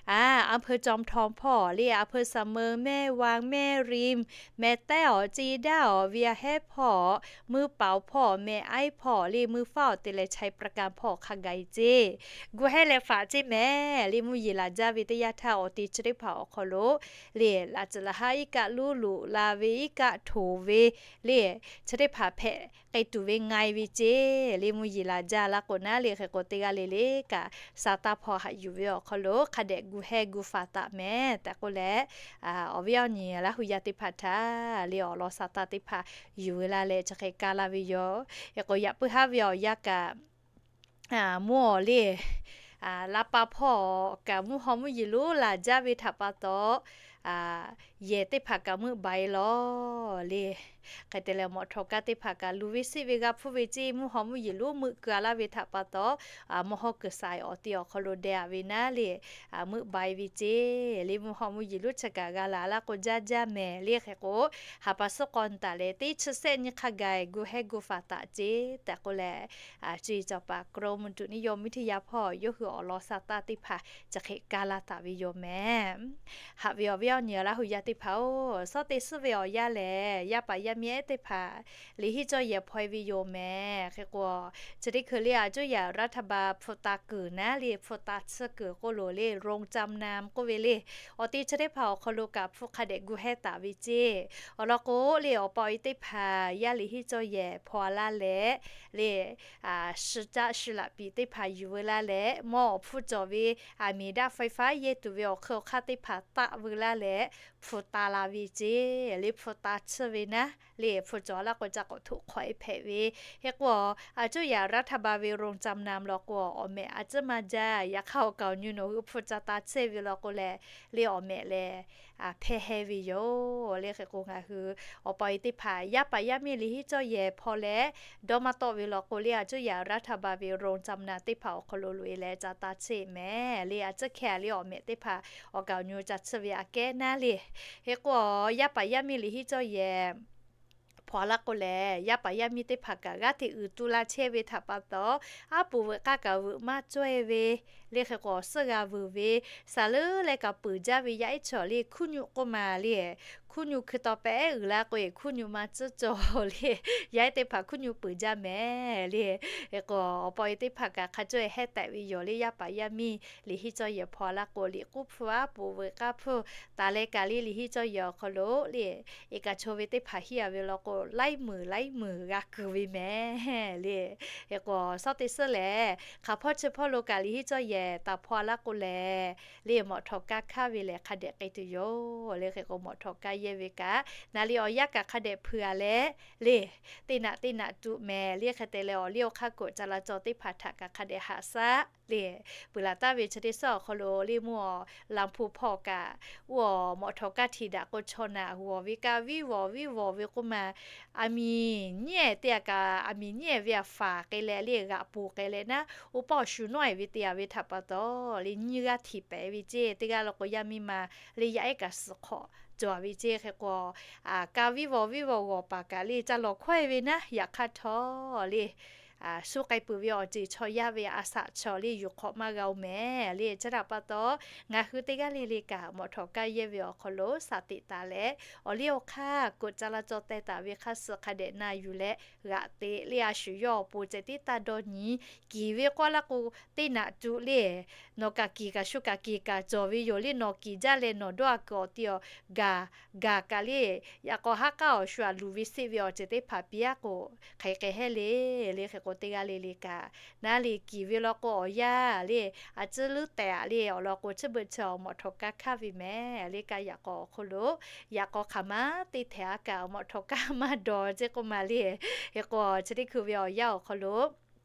อำเภอจอมทอง hpawˇ le, อำเภอเสมิง แม่วาง แม่ริม แม่แต้ว จีด้า วีอาแฮป hpawˇ, มือเป๋า hpawˇ, แม่ไอ้ hpawˇ le, มือเฝ้า te leh ชัยปราการ hpawˇ hk'a gaˬ ceˇ. Gu hehˇ leh faꞈ ceˇ mehˍ le, mvuhˇ yeˬ laˬ jaˇ ve teˇ yanˇ htaˇ awˬ te chi teˇ hpaˍ awˬ hk'aw lo le, laꞈ tcuhˍ laꞈ haˉ iˉ kaˆ luˇ luꞈ la ve, iˉ kaˆ htoˍ ve le, chi teˇ hpaˍ hpehꞈ k'ai tuˬ ve nga e ve ceˇ le, mvuhˇ yeˬ laˬ jaˇ laˇ k'o naˉ le. Hk'e k'o, teˇ g'aˇ le le kaꞈ sa taˇ hpawˇ haꞈ yuˬ ve awˬ hk'aw lo hk'a dehꞈ gu hehˇ gu faꞈ taˍ mehˍ tehꞈ k'oˆ leh, awˬ viˉ awˬ nyi Laˇ hu yaˇ teˇ hpaˍ htaꞈ le awˬ lawn sa taˇ teˇ hpaˍ yuˬ ve la leh chi hk'e kaˇ laˇ ve yoˬ. Hk'e k'o, yaꞈ puiˉ haˉ ve awˬ yanˇ kaꞈ mvuhˇ awˬ le, laˇ paˍ hpawˇ kaꞈ mvuhˇ haw mvuhˇ yeˬ lonˉ laˬ jaˇ ve htaꞈ pa taw, yehˬ teˇ hpaˍ kaꞈ meuˆ ba e law le. Hk'e te leh, mawꞈ htawꞈ kaˇ teˇ hpaˍ kaꞈ luˬ ve siˆ ve g'a hpfuhˇ ve ceˇ, mvuhˇ haw mvuhˇ yeˬ lonˉ meuˆ keu a laˇ ve htaꞈ pa taw, mvuhˇ haw kuiˬ saiˍ awˬ te awˬ hk'aw lo deh a ve naˉ le, meuˆ ba e ve ceˇ le. Mvuhˇ haw mvuhˇ yeˬ lonˉ chi kaꞈ g'a laˬ laˇ k'o jaˇ jaˇ mehˍ le. Hk'e k'o, ha pa suhˉ k'aw taˍ leh teˇ chi sehˆ nyi hk'a gaˬ gu hehˇ gu faꞈ taˍ ceˇ tehꞈ k'oˆ leh, cuˇ yiˍ cawˬ paˍ กรมอุตุนิยมวิทยา hpawˇ yawˇ hui awˬ lawn sa taˇ teˇ hpaˍ chi hk'e kaˇ laˇ taˍ ve yoˬ mehˍ. Haꞈ ve awˬ viˉ awˬ nyi Laˇ hu yaˇ teˇ hpaˍ-oˬ, suhˉ teˇ suhˉ ve awˬ yanˇ lehˬ, yaˇ paˍ yaˇ miˇ ehˉ teˇ hpaˍ liꞈ hiˆ cawˇ yehˬ hpaw e ve yoˬ mehˍ. Hk'e k'o, chi teˇ hkui le a cuˇ yaꞈ รัฐบาล hpu ta kuiˬ naˉ le, hpu ta tsuhˇ kuiˬ k'oˆ loˬ le, โรงจำนำ k'oˆ ve le, awˬ te chi teˇ hpaˍ awˬ hk'aw lo kaꞈ hpu hk'a dehꞈ gu hehˇ taˍ ve ceˇ. Awˬ lawn k'o le, awˬ pa awˬ e teˇ hpaˍ yaˇ liꞈ hiˆ cawˇ yehˬ hpaw a laˇ leh le, shi caˆ shi laꞈ piˍ teˇ hpaˍ yuˬ veu laˇ leh, mawˇ awˬ hpfuhˇ cawˬ ve aˬ miˍ daꞈ ไฟฟ้า yehˇ tuˬ ve awˬ hk'eun awˬ hk'aˇ teˇ hpaˍ taˆ veu laˇ leh, hpu ta la ve ceˇ le. Hpu ta tsuhˇ ve naˉ le, hpu cawˬ laˇ k'o ca k'awꞈ htoꞈ hk'awꞈ e hpehꞈ ve. Hk'e k'o, a cuˇ yaꞈ รัฐบาล ve โรงจำนำ law k'o, awˬ mehꞈ a tcuhˉ maˇ jaˇ. Yaꞈ hk'aˇ awˬ kaˍ awˬ nyu nawˬ hui hpu ca ta tsuhˇ ve law k'o lehˬ, le awˬ mehꞈ lehˬ hpehˇ heh ve yoˬ le. Hk'e k'o, ngaˬ hui awˬ pa awˬ e teˇ hpaˍ yaˇ paˍ yaˇ miˇ liꞈ hiˆ cawˇ yehˬ hpaw leh dawˇ maˇ tawˆ ve law k'o le, a cuˇ yaꞈ รัฐบาล ve โรงจำนำ teˇ hpaˍ awˬ hk'aw lo loꞈ e leh ca ta tsuhˇ mehˍ le. A tcuhˉ hkeh a le awˬ mehꞈ teˇ hpaˍ awˬ kaˍ awˬ nyu ca tsuhˇ ve aꞈ kehˉ naˉ le. Hk'e k'o, yaˇ paˍ yaˇ miˇ liꞈ hiˆ cawˇ yehˬ hpaw a laˇ k'o lehˬ, yaˇ paˍ yaˇ miˇ teˇ hpaˍ kaꞈ g'aˇ hteꞈ uiˍ tu la chehˇ ve htaꞈ pa taw, aˉ poꞈ veuꞈ k'aˇ kaꞈ veuꞈ maˇ cawˇ e ve le. Hk'e k'o, suhˉ g'a vuiˬ ve, saˍ leuˉ leh kaꞈ peuˬ jaˇ ve yaˇ ehˉ chaw le, hkuˉ nyu k'oˆ ma le, hkuˉ nyu hkui taw pehˉ ehˉ uiˍ la k'o e, hkuˉ nyu ma tcuhˉ cawˬ le. Yaˇ ehˉ teˇ hpaˍ hkuˉ nyu peuˬ jaˇ mehˍ le. Hk'e k'o, awˬ pa awˬ e teˇ hpaˍ kaꞈ hk'a cawˇ e hehˉ tehꞈ ve yoˬ le. Yaˇ paˍ yaˇ miˇ liꞈ hiˆ cawˇ yehˬ hpaw a laˇ k'o, liꞈ k'uˉ hpfuhˇ aˉ poꞈ veuꞈ k'aˇ hpfuhˇ taˍ leh kaꞈ le, liꞈ hiˆ cawˇ yehˬ awˬ hk'aw lo le, iˉ kaˆ chaw ve teˇ hpaˍ hiˉ a ve law k'o, laiˉ meunˍ laiˉ meunˍ g'a kuiˬ ve mehˍ le. Hk'e k'o, suhˉ teˇ suhˉ lehˬ, hk'aˬ hpawˇ chi hpawˇ lo kaꞈ liꞈ hiˆ cawˇ yehˬ taˍ hpaw a laˇ k'o lehˬ, le mawꞈ htawꞈ kaˇ hk'aˇ ve lehˬ hk'a dehꞈ k'ai tuˬ yoˬ le. Hk'e k'o, mawꞈ htawꞈ kaˇ yehˇ ve kaꞈ naˍ liꞈ awˬ yanˇ kaꞈ hk'a dehꞈ hpeuꞈ a leh le, teˇ naꞈ teˇ naꞈ tuꞈ mehˍ le. Hk'e te leh, awˬ liˇ awˬ hk'aˇ k'oꞈ ca la cawˬ teˇ hpaˍ htaꞈ kaꞈ hk'a dehꞈ haꞈ shaˉ le. Peuˬ laˬ taˍ ve chi teˇ suhˉ awˬ hk'aw lo le, mvuhˇ awˬ Laˇ hpu hpawˇ kaꞈ, oˇ awˬ mawꞈ htawꞈ kaˇ htiꞈ daꞈ k'o, chaw naꞈ g'awˬ ve kaꞈ viˉ vawˬ viˉ vawˬ ve k'oˆ ma, aˬ miˍ nyi ehˉ teˇ aꞈ kaꞈ aˬ miˍ nyi ehˉ ve aꞈ faˍ k'ai leh le, g'aꞈ poˬ k'ai leh naˉ, oˇ paˆ awˬ shu nawˉ e ve teˇ aꞈ ve htaꞈ pa taw, le nyiˇ g'aˇ htiꞈ pehˍ ve ceˇ. Teˇ g'aˇ law k'o yaˇ miˇ ma le yaˇ ehˉ kaꞈ suhˍ hk'awꞈ cawˬ ve ceˇ. Hk'e k'o, ka viˉ vawˬ viˉ vawˬ g'awˬ paˍ kaꞈ le ca lawˬ hkawehˇ ve naˉ, yaꞈ hk'aˇ htawˇ le suh k'ai peuˬ ve awˬ ceuˬ chaw yaˇ ve a shaꞈ chaw le yuˬ hk'awꞈ maˇ g'a oˬ mehˍ. Le chi htaꞈ pa taw, ngaˬ hui teˇ g'aˇ le le kaꞈ mawꞈ htawˍ kaˇ yehˇ ve awˬ hk'aw lo shaˍ tiꞈ taˍ leh, awˬ liˇ awˬ hk'aˇ koꞈ ca la caw teh taˍ ve hk'a suh hk'a dehꞈ na yuˬ leh g'aꞈ te le a shu yawˇ awˬ pon ceh tiˉ taˇ dawˇ nyi. Kiˍ ve k'oˆ laˇ k'o, teˇ naꞈ tuˬ le nawˬ kaꞈ kiˍ kaꞈ shu kaꞈ kiˍ kaꞈ cawˬ ve yoˬ le. Nawˬ kiˍ jaˇ leh nawˬ dawˇ a kuiˬ awˬ ti awˬ gaˬ gaˬ kaꞈ le, yaꞈ k'aw haˉ k'aˉ awˬ shu aˬ luˬ ve seˆ ve awˬ ceuˬ teˇ hpaˍ piˇ a k'o, hk'aˬ hk'e hehˉ le. Le hk'e k'o, teˇ g'aˇ le le kaꞈ naˉ le kiˍ ve law k'o awˬ yanˇ le a ciˉ leuˉ tehꞈ le awˬ lawn k'o, chi beuꞈ chi awˬ mawꞈ htawˍ kaˇ hk'aˇ ve mehˍ. Le kaꞈ yaꞈ k'aw awˬ hk'aw lo, yaꞈ k'aw hk'aˬ ma teˇ htehꞈ a kaꞈ mawꞈ htawˍ kaˇ maˇ dawˬ ceˇ k'oˆ ma le. Hk'e k'o, chi teˇ hkui ve awˬ yanˇ awˬ hk'aw lo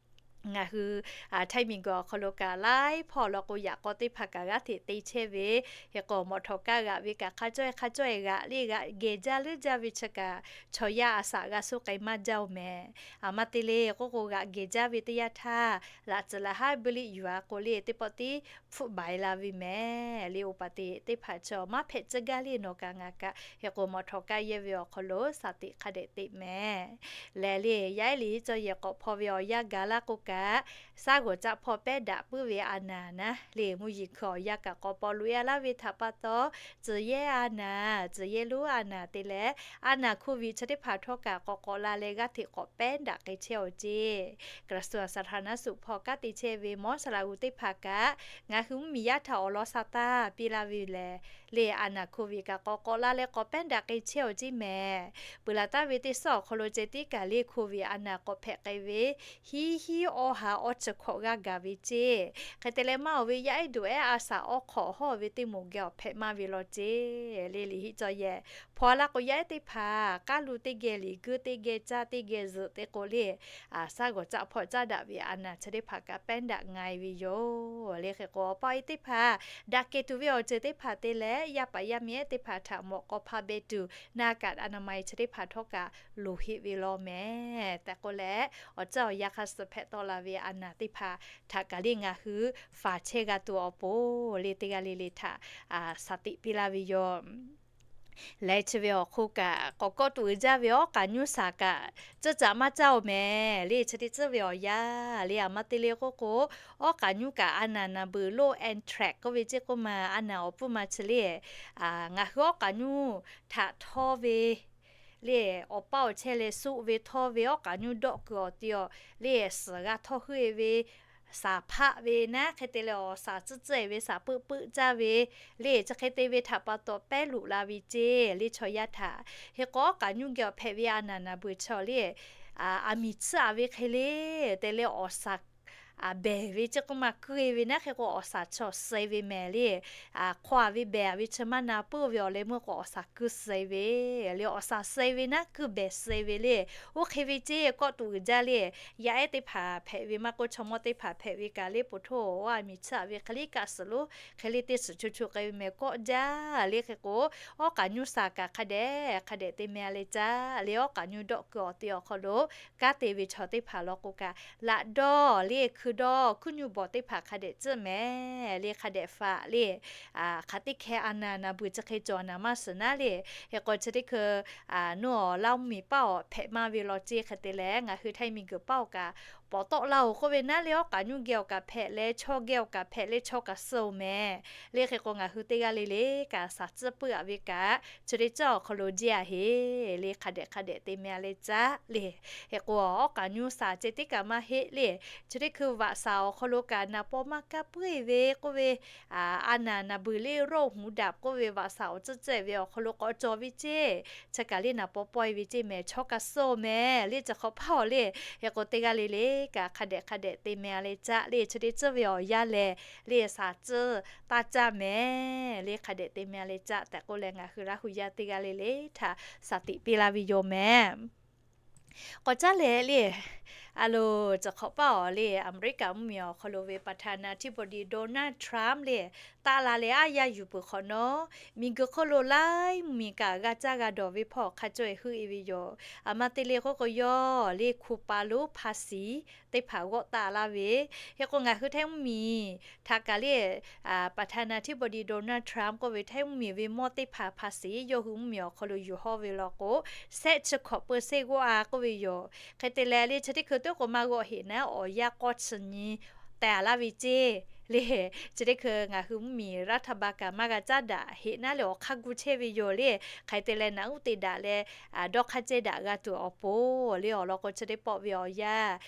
ngaˬ hui Htaiˇ miˬguiˬ awˬ hk'aw lo kaꞈ laiˉ hpawˇ law k'o, yaꞈ k'aw teˇ hpaˍ kaꞈ g'aˇ hteꞈ te chehˇ ve, hk'e k'o mawꞈ htawˍ kaˇ g'aꞈ ve kaꞈ hk'a cawˇ hk'a cawˇ g'aꞈ le g'aꞈ geh jaˇ leuˉ jaˇ ve chi kaꞈ chaw yaˇ a shaꞈ g'a suh k'ai maˇ jaˇ oˬ mehˍ. A ma te le k'oˆ k'o, g'aꞈ geh jaˇ ve teˇ yanˇ htaˇ laꞈ tcuhˍ laꞈ haˉ buiˇ liˆ yuˬ a k'o le, teˇ pawˆ tiˉ hpfuhˆ baiˍ la ve mehˍ. Le awˬ pa te teˇ hpaˍ chaw maˇ hpehꞈ tcuhˇ gaˇ le nawˬ kaꞈ ngaˬ kaꞈ. Hk'e k'o, mawꞈ htawˍ kaˇ yehˇ ve awˬ hk'aw lo shaˍ tiꞈ hk'a dehꞈ te mehˍ. Lehˬ le, yaˇ ehˉ liꞈ hiˉ cawˇ yehˬ k'awꞈ hpaw ve awˬ yanˇ gaˬ laˇ k'o kaꞈ, shaˉ g'awˬ caˆ hpawˇ pehˉ daꞈ puiˉ ve a naˍ naˉ le, mvuhˇ yeˬ hkui awˬ yanˇ kaꞈ k'awꞈ paw loꞈ e a laˇ ve htaꞈ pa taw, tcuhˬ yehˇ a naˍ, tcuhˬ yehˇ lonˉ a naˍ te leh, a naˍ hk'oˆ viꞈ chi teˇ hpaˍ htawˇ kaꞈ k'awꞈ k'awꞈ la leh g'aˇ hteꞈ k'awꞈ pehˉ daꞈ k'ai chehˇ awˬ ceˇ. กระทรวงสาธารณสุข hpawˇ kanˉ te chehˇ ve Mawˇ Saˍ laꞈ g'uˬ teˇ hpaˍ kaꞈ, ngaˬ hui mvuhˇmiˬ yaˇ htaꞈ awˬ lawn sha taˇ piˇ laˇ ve lehˬ, le a naˍ hk'oˆ viꞈ kaꞈ k'awꞈ k'awꞈ la leh k'awꞈ pehˉ daꞈ k'ai chehˇ awˬ ceˇ mehˍ. Peuˬ laˬ taˍ ve teˇ suhˉ awˬ hk'aw lo ceh tiˉ kaꞈ le hk'oˆ ve a naˍ k'awꞈ hpehꞈ k'ai ve hiˉ hiˉ awˇ ha awˇ chi hkawꞈ g'aˇ gaˬ ve ceˇ. Hk'e te leh maˇ oˬ ve yaˇ ehˉ duˬ ehˉ a shaꞈ awˇ hk'awꞈ hawˇ ve teˇ moˍ geh awˬ hpehꞈ maˇ ve law ceˇ. Le liꞈ hiˆ cawˇ yehˬ hpawˇ a laˇ k'o, yaˇ ehˉ teˇ hpaˍ k'aˉ lu teˇ geh liꞈ guˇ teˇ geh caˇ teˇ geh zuhꞈ te k'o le, shaˉ g'awˬ caˆ hpawˇ caˇ daꞈ ve a naˍ chi teˇ hpaˍ kaꞈ pehˉ daꞈ nga e ve yoˬ. Le hk'e k'o, awˬ pa awˬ e teˇ hpaˍ daꞈ kehˬ tuˬ ve awˬ ceuˬ teˇ hpaˍ te leh, yaˇ paˍ yaˇ miˇ ehˉ teˇ hpaˍ htaꞈ mawꞈ k'aw hpaˇ beh tuˬ, หน้ากากอนามัย chi teˇ hpaˍ htawˇ kaꞈ loˍ heˆ ve law mehˍ tehꞈ k'oˆ leh, awˬ ceuˬ awˬ yanˇ hk'a suh hpehꞈ tawˆ la ve a naˍ teˇ hpaˍ htaꞈ kaꞈ le ngaˬ hui faˍ chehˇ g'a tuˬ awˬ pon le teˇ g'aˇ le le htaꞈ shaˍ tiꞈ piˇ laˇ ve yoˬ. Leh chi ve awˬ hk'oˆ kaꞈ k'awꞈ kawˆ tuˬ uiˍ jaˇ ve awˉ k'aꞈ nyuˇ shaˍ kaꞈ, tcuhˇ caꞈ maˇ caˇ oˬ mehˍ. Le chi teˇ tcuhˇ ve awˬ yanˇ le a ma te le k'oˆ k'o, awˉ k'aꞈ nyuˇ kaꞈ a naˍ naˍ beuˬ loˇ anthrax k'oˆ ve ceˇ k'oˆ ma, a naˍ awˬ pfuhˇ ma chi le ngaˬ hui awˉ k'aꞈ nyuˇ htaꞈ htawˇ ve le awˬ paˇ awˬ chehˇ leh suˆ ve htawˇ ve awˉ k'aꞈ nyuˇ dawˆ kuiˬ awˬ ti awˬ le suhˍ g'a htawˇ heuˆ e ve, shaˍ hpaˆ ve naˉ, hk'e te leh awˬ shaˍ tcuhˇ tcuhˇ e ve shaˍ peuˆ peuˆ caˇ ve le chi hk'e te ve htaꞈ pa taw pehˉ luꞈ la ve ceˇ le chaw yaˇ htaꞈ. Hk'e k'o awˉ k'aꞈ nyuˇ geh awˬ hpehꞈ ve a naˍ naˍ beuˬ chaw le a miˍ tsuhˇ a ve hk'e le te leh awˬ shaˍ behˬ ve ceˇ k'oˆ ma, kuiˇ e ve naˉ, hk'e k'o awˬ shaˍ chaw suh e ve mehˍ le. Hk'aw a ve behˬ a ve chi maˇ na puiˉ ve awˬ leh meuˇ k'o awˬ shaˍ kuiˇ suh e ve le, awˬ shaˍ suh e ve naˉ kuiˇ behˬ suh e ve le. Oˇ hk'e ve ceˇ kawˆ tuˬ uiˍ jaˇ le. Yaˇ ehˉ teˇ hpaˍ hpehꞈ ve maˇ k'oˆ, chaw mawˇ teˇ hpaˍ hpehꞈ ve kaꞈ le po htoˇ a miˍ tsuhˇ a ve hk'e le kaꞈ suhˍ lo hk'e le te suhˍ cho cho k'ai ve mehˍ kawˆ jaˇ le. Hk'e k'o awˉ k'aꞈ nyuˇ shaˍ kaꞈ hk'a dehꞈ hk'a dehꞈ te meh a leh caˇ le, awˉ k'aꞈ nyuˇ dawˆ kuiˬ awˬ ti awˬ hk'aw lo kanˉ te ve chaw teˇ hpaˍ law k'o kaꞈ laꞈ dawˇ le hkui dawˇ hkuiˉ nyuˇ bawˬ teˇ hpaˍ hk'a dehꞈ tcuhˆ mehˍ le, hk'a dehꞈ faꞈ le. Hk'aˬ teˇ hkeh a naˍ naˍ beuˬ chi hk'e cawˬ naˍ maˇ suhˍ naˉ le. Hk'e k'o chi teˇ hkui nuˇ awˬ Laˇ mvuhˇmiˬ paˇ awˬ hpehꞈ maˇ ve law ceˇ. Hk'e te leh ngaˬ hui Htaiˇ miˬguiˬ paˇ awˬ kaꞈ pawˍ tawˆ la oˬ k'oˆ ve naˉ le, awˉ k'aꞈ nyuˇ geh awˬ kaꞈ hpehꞈ leh chaw geh awˬ kaꞈ hpehꞈ leh chaw kaꞈ suh oˬ mehˍ le. Hk'e k'o ngaˬ hui teˇ g'aˇ le le kaꞈ shaˍ tcuhˇ puiˉ a ve kaꞈ chi teˇ tcuhˇ awˬ hk'aw lo jiˇ a heˍ le, hk'a dehꞈ hk'a dehꞈ te meh a leh caˇ le. Hk'e k'o awˉ k'aꞈ nyuˇ shaˍ ceh tiˉ kaꞈ maˇ heˆ le. Chi teˇ hkui vaꞈ shaˍ awˬ hk'aw lo kaꞈ naˍ paw maˇ kaˇ puiˉ e ve k'oˆ ve, a naˍ naˍ beuˬ le โรคหูดับ k'oˆ ve vaꞈ shaˍ awˬ tcuhˇ tcuhˇ e ve awˬ hk'aw lo k'awꞈ cawˬ ve ceˇ. Chi kaꞈ le naˍ paw pawˆ e ve ceˇ mehˍ, chaw kaꞈ suh oˬ mehˍ le, chi hk'awꞈ hpaˇ awˬ le. Hk'e k'o teˇ g'aˇ le le kaꞈ hk'a dehꞈ hk'a dehꞈ te meh a leh caˇ le, chi teˇ tcuhˇ ve awˬ yanˇ lehˬ le shaˍ tcuhˇ taˇ caˇ mehˍ le, hk'a dehꞈ te meh a leh caˇ tehꞈ k'oˆ leh ngaˬ hui Laˇ hu yaˇ teˇ g'aˇ le le htaꞈ shaˍ tiꞈ piˇ laˇ ve yoˬ mehˍ. K'awꞈ caˉ leh le, A loˬ, ciˬ hk'awꞈ paˇ awˬ le, Aˍmeˍriˆkaˍ mvuhˇmiˬ awˬ hk'aw lo ve ประธานาธิบดี Donald Trump le, taˆ la leh aˉ yaˇ yuˬ peuˬ hk'awꞈ nawˉ, miˬguiˬ hk'oˆ lo laiˉ mvuhˇmiˬ kaꞈ g'a caˇ g'a dawˬ ve hpawˇ hk'a caweh heuˆ e ve yoˬ. Aˬ ma te le k'oˆ k'o, yawˇ le คูปา lonˉ ภาษี teˇ hpaˍ g'awˆ taˆ laˇ ve, hk'e k'o ngaˬ hui Htaiˇ mvuhˇmiˬ htaꞈ kaꞈ le, ประธานาธิบดี Donald Trump k'oˆ ve Htaiˇ mvuhˇmiˬ ve mawˇ teˇ hpaˍ ภาษี yawˇ hui mvuhˇmiˬ awˬ hk'aw lo yuˬ hawˇ ve law k'o, shehˆ chi hkawꞈ เปอร์เซ็นต์ g'awˆ a k'oˆ ve yoˬ. Hk'e te leh le, chi teˇ hkui tiˉ k'o maˇ g'awˆ heꞈ naˉ, awˬ yanˇ k'awˇ chi nyi teh a laˇ ve ceˇ le. Chi teˇ hkui ngaˬ hui mvuhˇmiˬ รัฐบาล kaꞈ maˇ g'a caˉ daꞈ heꞈ naˉ le, awˬ hk'aˇ gu chehˇ ve yoˬ le. Hk'e te leh naꞈ uˉ te daꞈ leh, dawˇ hk'aˇ cehˇ daꞈ g'a tuˬ awˬ pon le awˬ lawn k'o, chi teˇ pawˆ ve awˬ yanˇ,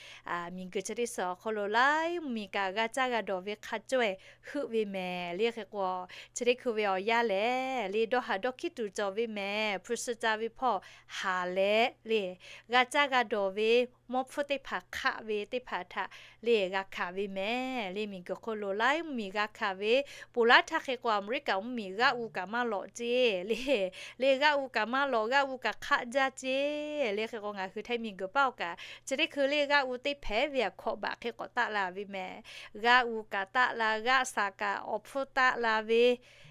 miˬguiˬ chi teˇ suhˍ awˬ hk'aw lo laiˉ mvuhˇmiˬ kaꞈ g'a caˇ g'a dawˬ ve hk'a caweh heuˆ ve mehˍ le. Hk'e k'o, chi teˇ hkui ve awˬ yanˇ lehˬ le, dawˇ haˍ dawˇ hkiˉ tuˬ cawˬ ve mehˍ, hpu shi ca ve hpawˇ haˍ leh le, g'a caˇ g'a dawˬ ve mawˇ hpfuhˇ teˇ hpaˍ hk'aˆ ve teˇ hpaˍ htaꞈ le g'a hkanˍ ve mehˍ le. Miˬguiˬ hk'oˆ lo laiˉ mvuhˇmiˬ g'a hkanˍ ve, ponˬ laˇ htaˇ hk'e k'o Aˍmeˍriˆkaˍ mvuhˇmiˬ g'aˆ u kaꞈ maˇ lawꞈ ceˇ le. Le g'aˆ u kaꞈ maˇ lawꞈ, g'aˆ u kaꞈ hk'aˆ jaˇ ceˇ le. Hk'e k'o ngaˬ hui Htaiˇ miˬguiˬ paˇ awˬ kaꞈ chi teˇ hkui le g'aˆ u teˇ hpehꞈ ve aꞈ hkawꞈ baꞈ hk'e k'awꞈ taˆ la ve mehˍ. G'aˆ u kaꞈ taˆ la, g'aˆ saˍ kaꞈ awˬ hpfuhˇ taˆ la ve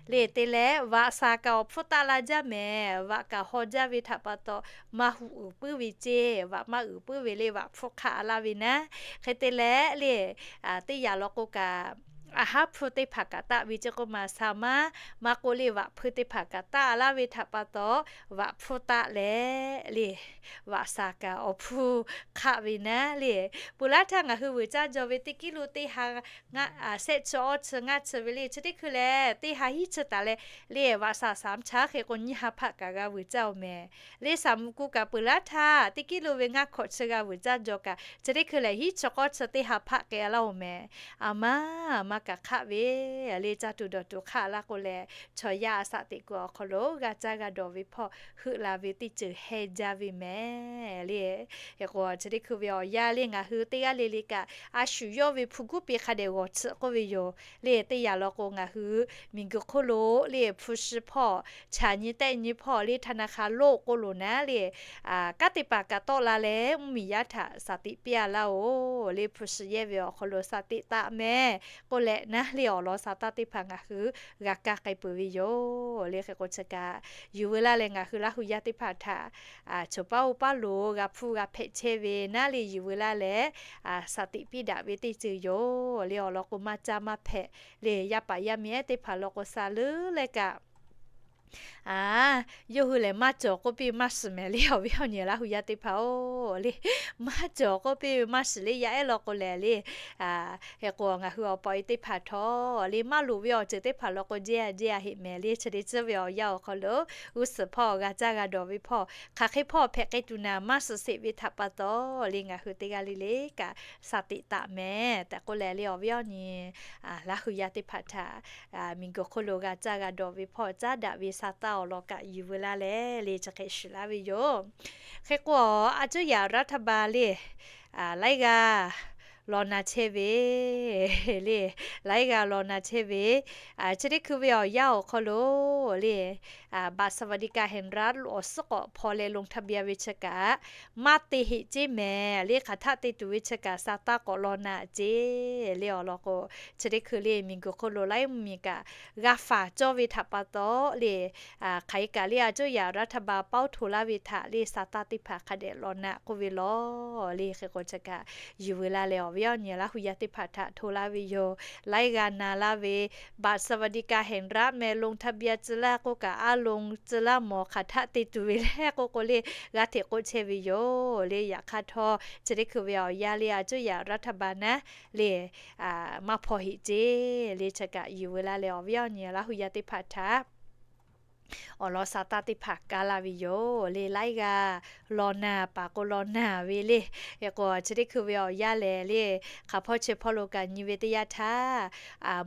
le. Te leh vaꞈ saˍ kaꞈ awˬ hpfuhˇ taˆ la jaˇ mehˍ. Vaꞈ kaꞈ haw jaˇ ve htaꞈ pa taw, maˇ hu uiˍ puiˉ ve ceˇ, vaꞈ maˇ uiˍ puiˉ ve le, vaꞈ hpfuhˇ hk'aˆ a laˇ ve naˉ. Hk'e te leh le, teˇ yaꞈ law k'o kaꞈ, a haˉ hpfuhˇ teˇ hpaˍ kaꞈ taˆ ve ceˇ k'oˆ ma sa maˇ, maˇ k'oˆ le vaꞈ hpfuhˇ teˇ hpaˍ kaꞈ taˆ a laˇ ve htaꞈ pa taw, vaꞈ hpfuhˇ taˆ leh le, vaꞈ saˍ kaꞈ awˬ hpfuhˇ hk'aˆ ve naˉ le. Ponˬ laˇ htaˇ ngaˬ hui vuiˬ caˇ jaw ve teˇ kiˉ lo teˇ ha shehˆ chi awˇ chi ngaˇ chi ve le, chi teˇ hkui lehˬ teˇ ha hiˉ chi taˍ leh le, vaꞈ saˍ saˍ mvuhˇ chaˇ hk'e k'o nyiˇ ha hpaˆ kaꞈ g'a vuiˬ caˇ oˬ mehˍ. Le saˍ mvuhˇ ku kaꞈ ponˬ laˇ htaˇ teˇ kiˉ lo ve ngaˇ hkawꞈ chi g'a vuiˬ caˇ jaw kaꞈ, chi teˇ hkui lehˬ hiˉ chi k'awˇ chi teˇ ha hpaˆ k'ai a laˇ oˬ mehˍ. A maˇ, a maˇ kaꞈ hk'aˆ ve le, caˇ tuˬ dawˬ tuˬ hk'aˆ laˇ k'o lehˬ, chaw yaˇ a shaꞈ teꞈ kuiˬ awˬ hk'aw lo g'a caˇ g'a dawˬ ve hpawˇ heuˆ la ve teˇ ceuˬ heh jaˇ ve mehˍ le. Hk'e k'o chi teˇ hkui ve awˬ yanˇ le ngaˬ hui teˇ g'aˇ le le kaꞈ a shu yawˇ ve hpu guˉ pi hk'a dehꞈ g'awˬ tsuhꞈ k'oˆ ve yoˬ le. Teˇ yaꞈ law k'o ngaˬ hui miˬguiˬ hk'oˆ lo le hpu shi hpawˇ, chaꞈ nyi tehˆ nyi hpawˇ le ธนาคารโลก k'oˆ loˬ naˉ le, kanˉ te paˍ kaꞈ tawˆ la leh mvuhˇmiˬ yaˇ htaꞈ shaˍ tiꞈ piˇ a laˇ oˬ le. Hpu shi yehˇ ve awˬ hk'aw lo shaˍ tiꞈ taˍ mehˍ k'oˆ leh naˉ le awˬ lawn sha taˇ teˇ hpaˍ ngaˬ hui g'a kaˇ k'ai peuˬ ve yoˬ le. Hk'e k'o chi kaꞈ yuˬ veu laˇ leh ngaˬ hui Laˇ hu yaˇ teˇ hpaˍ htaꞈ choˬ paˉ oˇ paˉ lo g'a hpuˇ g'a hpehꞈ chehˇ ve naˉ le yuˬ veu laˇ leh, shaˍ tiꞈ piˇ daꞈ ve teˇ ceuˬ yoˬ le. Awˬ lawn k'o maˇ caˇ maˇ hpehꞈ le, yaˇ paˍ yaˇ miˇ ehˉ teˇ hpaˍ law k'o sha leuˉ leh kaꞈ, a, yawˇ hui lehˬ maˇ cawˬ k'oˆ piˇ ve maˇ shiˍ mehˍ le. Awˬ viˉ awˬ nyi Laˇ hu yaˇ teˇ hpaˍ oˬ le, maˇ cawˬ k'oˆ piˇ ve maˇ shiˍ le. Yaˇ ehˉ law k'o lehˬ le, hk'e k'o ngaˬ hui awˬ pa awˬ e teˇ hpaˍ htawˇ le maˇ loˍ ve awˬ ceuˬ teˇ hpaˍ law k'o jehˇ a jehˇ a heˆ mehˍ le. Chi teˇ tcuhˉ ve awˬ yanˇ awˬ hk'aw lo g'uˇ suhˍ hpawˇ g'a caˇ g'a dawˬ ve hpawˇ hk'aˬ hk'e hpawˇ hpehꞈ k'ai tuˬ naˍ maˇ shiˍ sheˍ ve htaꞈ pa taw le ngaˬ hui teˇ g'aˇ le le kaꞈ shaˍ tiꞈ taˍ mehˍ tehꞈ k'oˆ leh le awˬ viˉ awˬ nyi Laˇ hu yaˇ teˇ hpaˍ htaꞈ miˬguiˬ hk'oˆ lo g'a caˇ g'a dawˬ ve hpawˇ caˉ daꞈ ve sha taˇ awˬ lawn kaꞈ yuˬ veu laˇ leh le chi hk'e shiˍ laˇ ve yoˬ. Hk'e k'o, a cuˇ yaꞈ รัฐบาล le laiˉ g'aˇ law na chehˇ ve le, laiˉ g'aˇ law na chehˇ ve, chi teˇ hkui ve awˬ yanˇ awˬ hk'aw lo le บัตรสวัสดิการแห่งรัฐ awˬ suhˉ k'awꞈ hpaw leh ลงทะเบียน ve chi kaꞈ maˇ te heˆ ceˇ mehˍ le. Hk'aˬ htaˆ te tuˬ ve chi kaꞈ sha taˇ k'awꞈ law na ceˇ le. Awˬ lawn k'o, chi teˇ hkui le miˬguiˬ hk'oˆ lo laiˉ mvuhˇmiˬ kaꞈ g'a faˍ cawˇ ve htaꞈ pa taw le, hk'aˬ hk'e kaꞈ le a cuˇ yaꞈ รัฐบาล paoˇ hto laˇ ve htaꞈ le sha taˇ teˇ hpaˍ hk'a dehꞈ law na k'oˆ ve law le. Hk'e k'o chi kaꞈ yuˬ veu laˇ leh awˬ viˉ awˬ nyi Laˇ hu yaˇ teˇ hpaˍ htaꞈ hto laˇ ve yoˬ. Laiˉ g'aˇ na laˇ ve บัตรสวัสดิการแห่งรัฐ meh ลงทะเบียน tcuh laˇ k'oˆ kaꞈ a loˍ tcuh laˇ mawˬ hk'aˬ htaˆ te tuˬ ve le k'oˆ k'o le g'a hteꞈ k'oˆ chehˇ ve yoˬ le. Yaꞈ hk'aˇ htawˇ chi teˇ hkui ve awˬ yanˇ le a cuˇ yaꞈ รัฐบาล naˉ le maˇ hpaw heˆ ceˇ le. Chi kaꞈ yuˬ veu laˇ leh awˬ viˉ awˬ nyi Laˇ hu yaˇ teˇ hpaˍ htaꞈ awˬ lawn sha taˇ teˇ hpaˍ kaˇ laˇ ve yoˬ le. Laiˉ g'aˇ law na paˍ k'o law na ve le. Hk'e k'o chi teˇ hkui ve awˬ yanˇ lehˬ le, hk'aˬ hpawˇ chi hpawˇ lo kaꞈ nyi ve teˇ yanˇ htaˇ,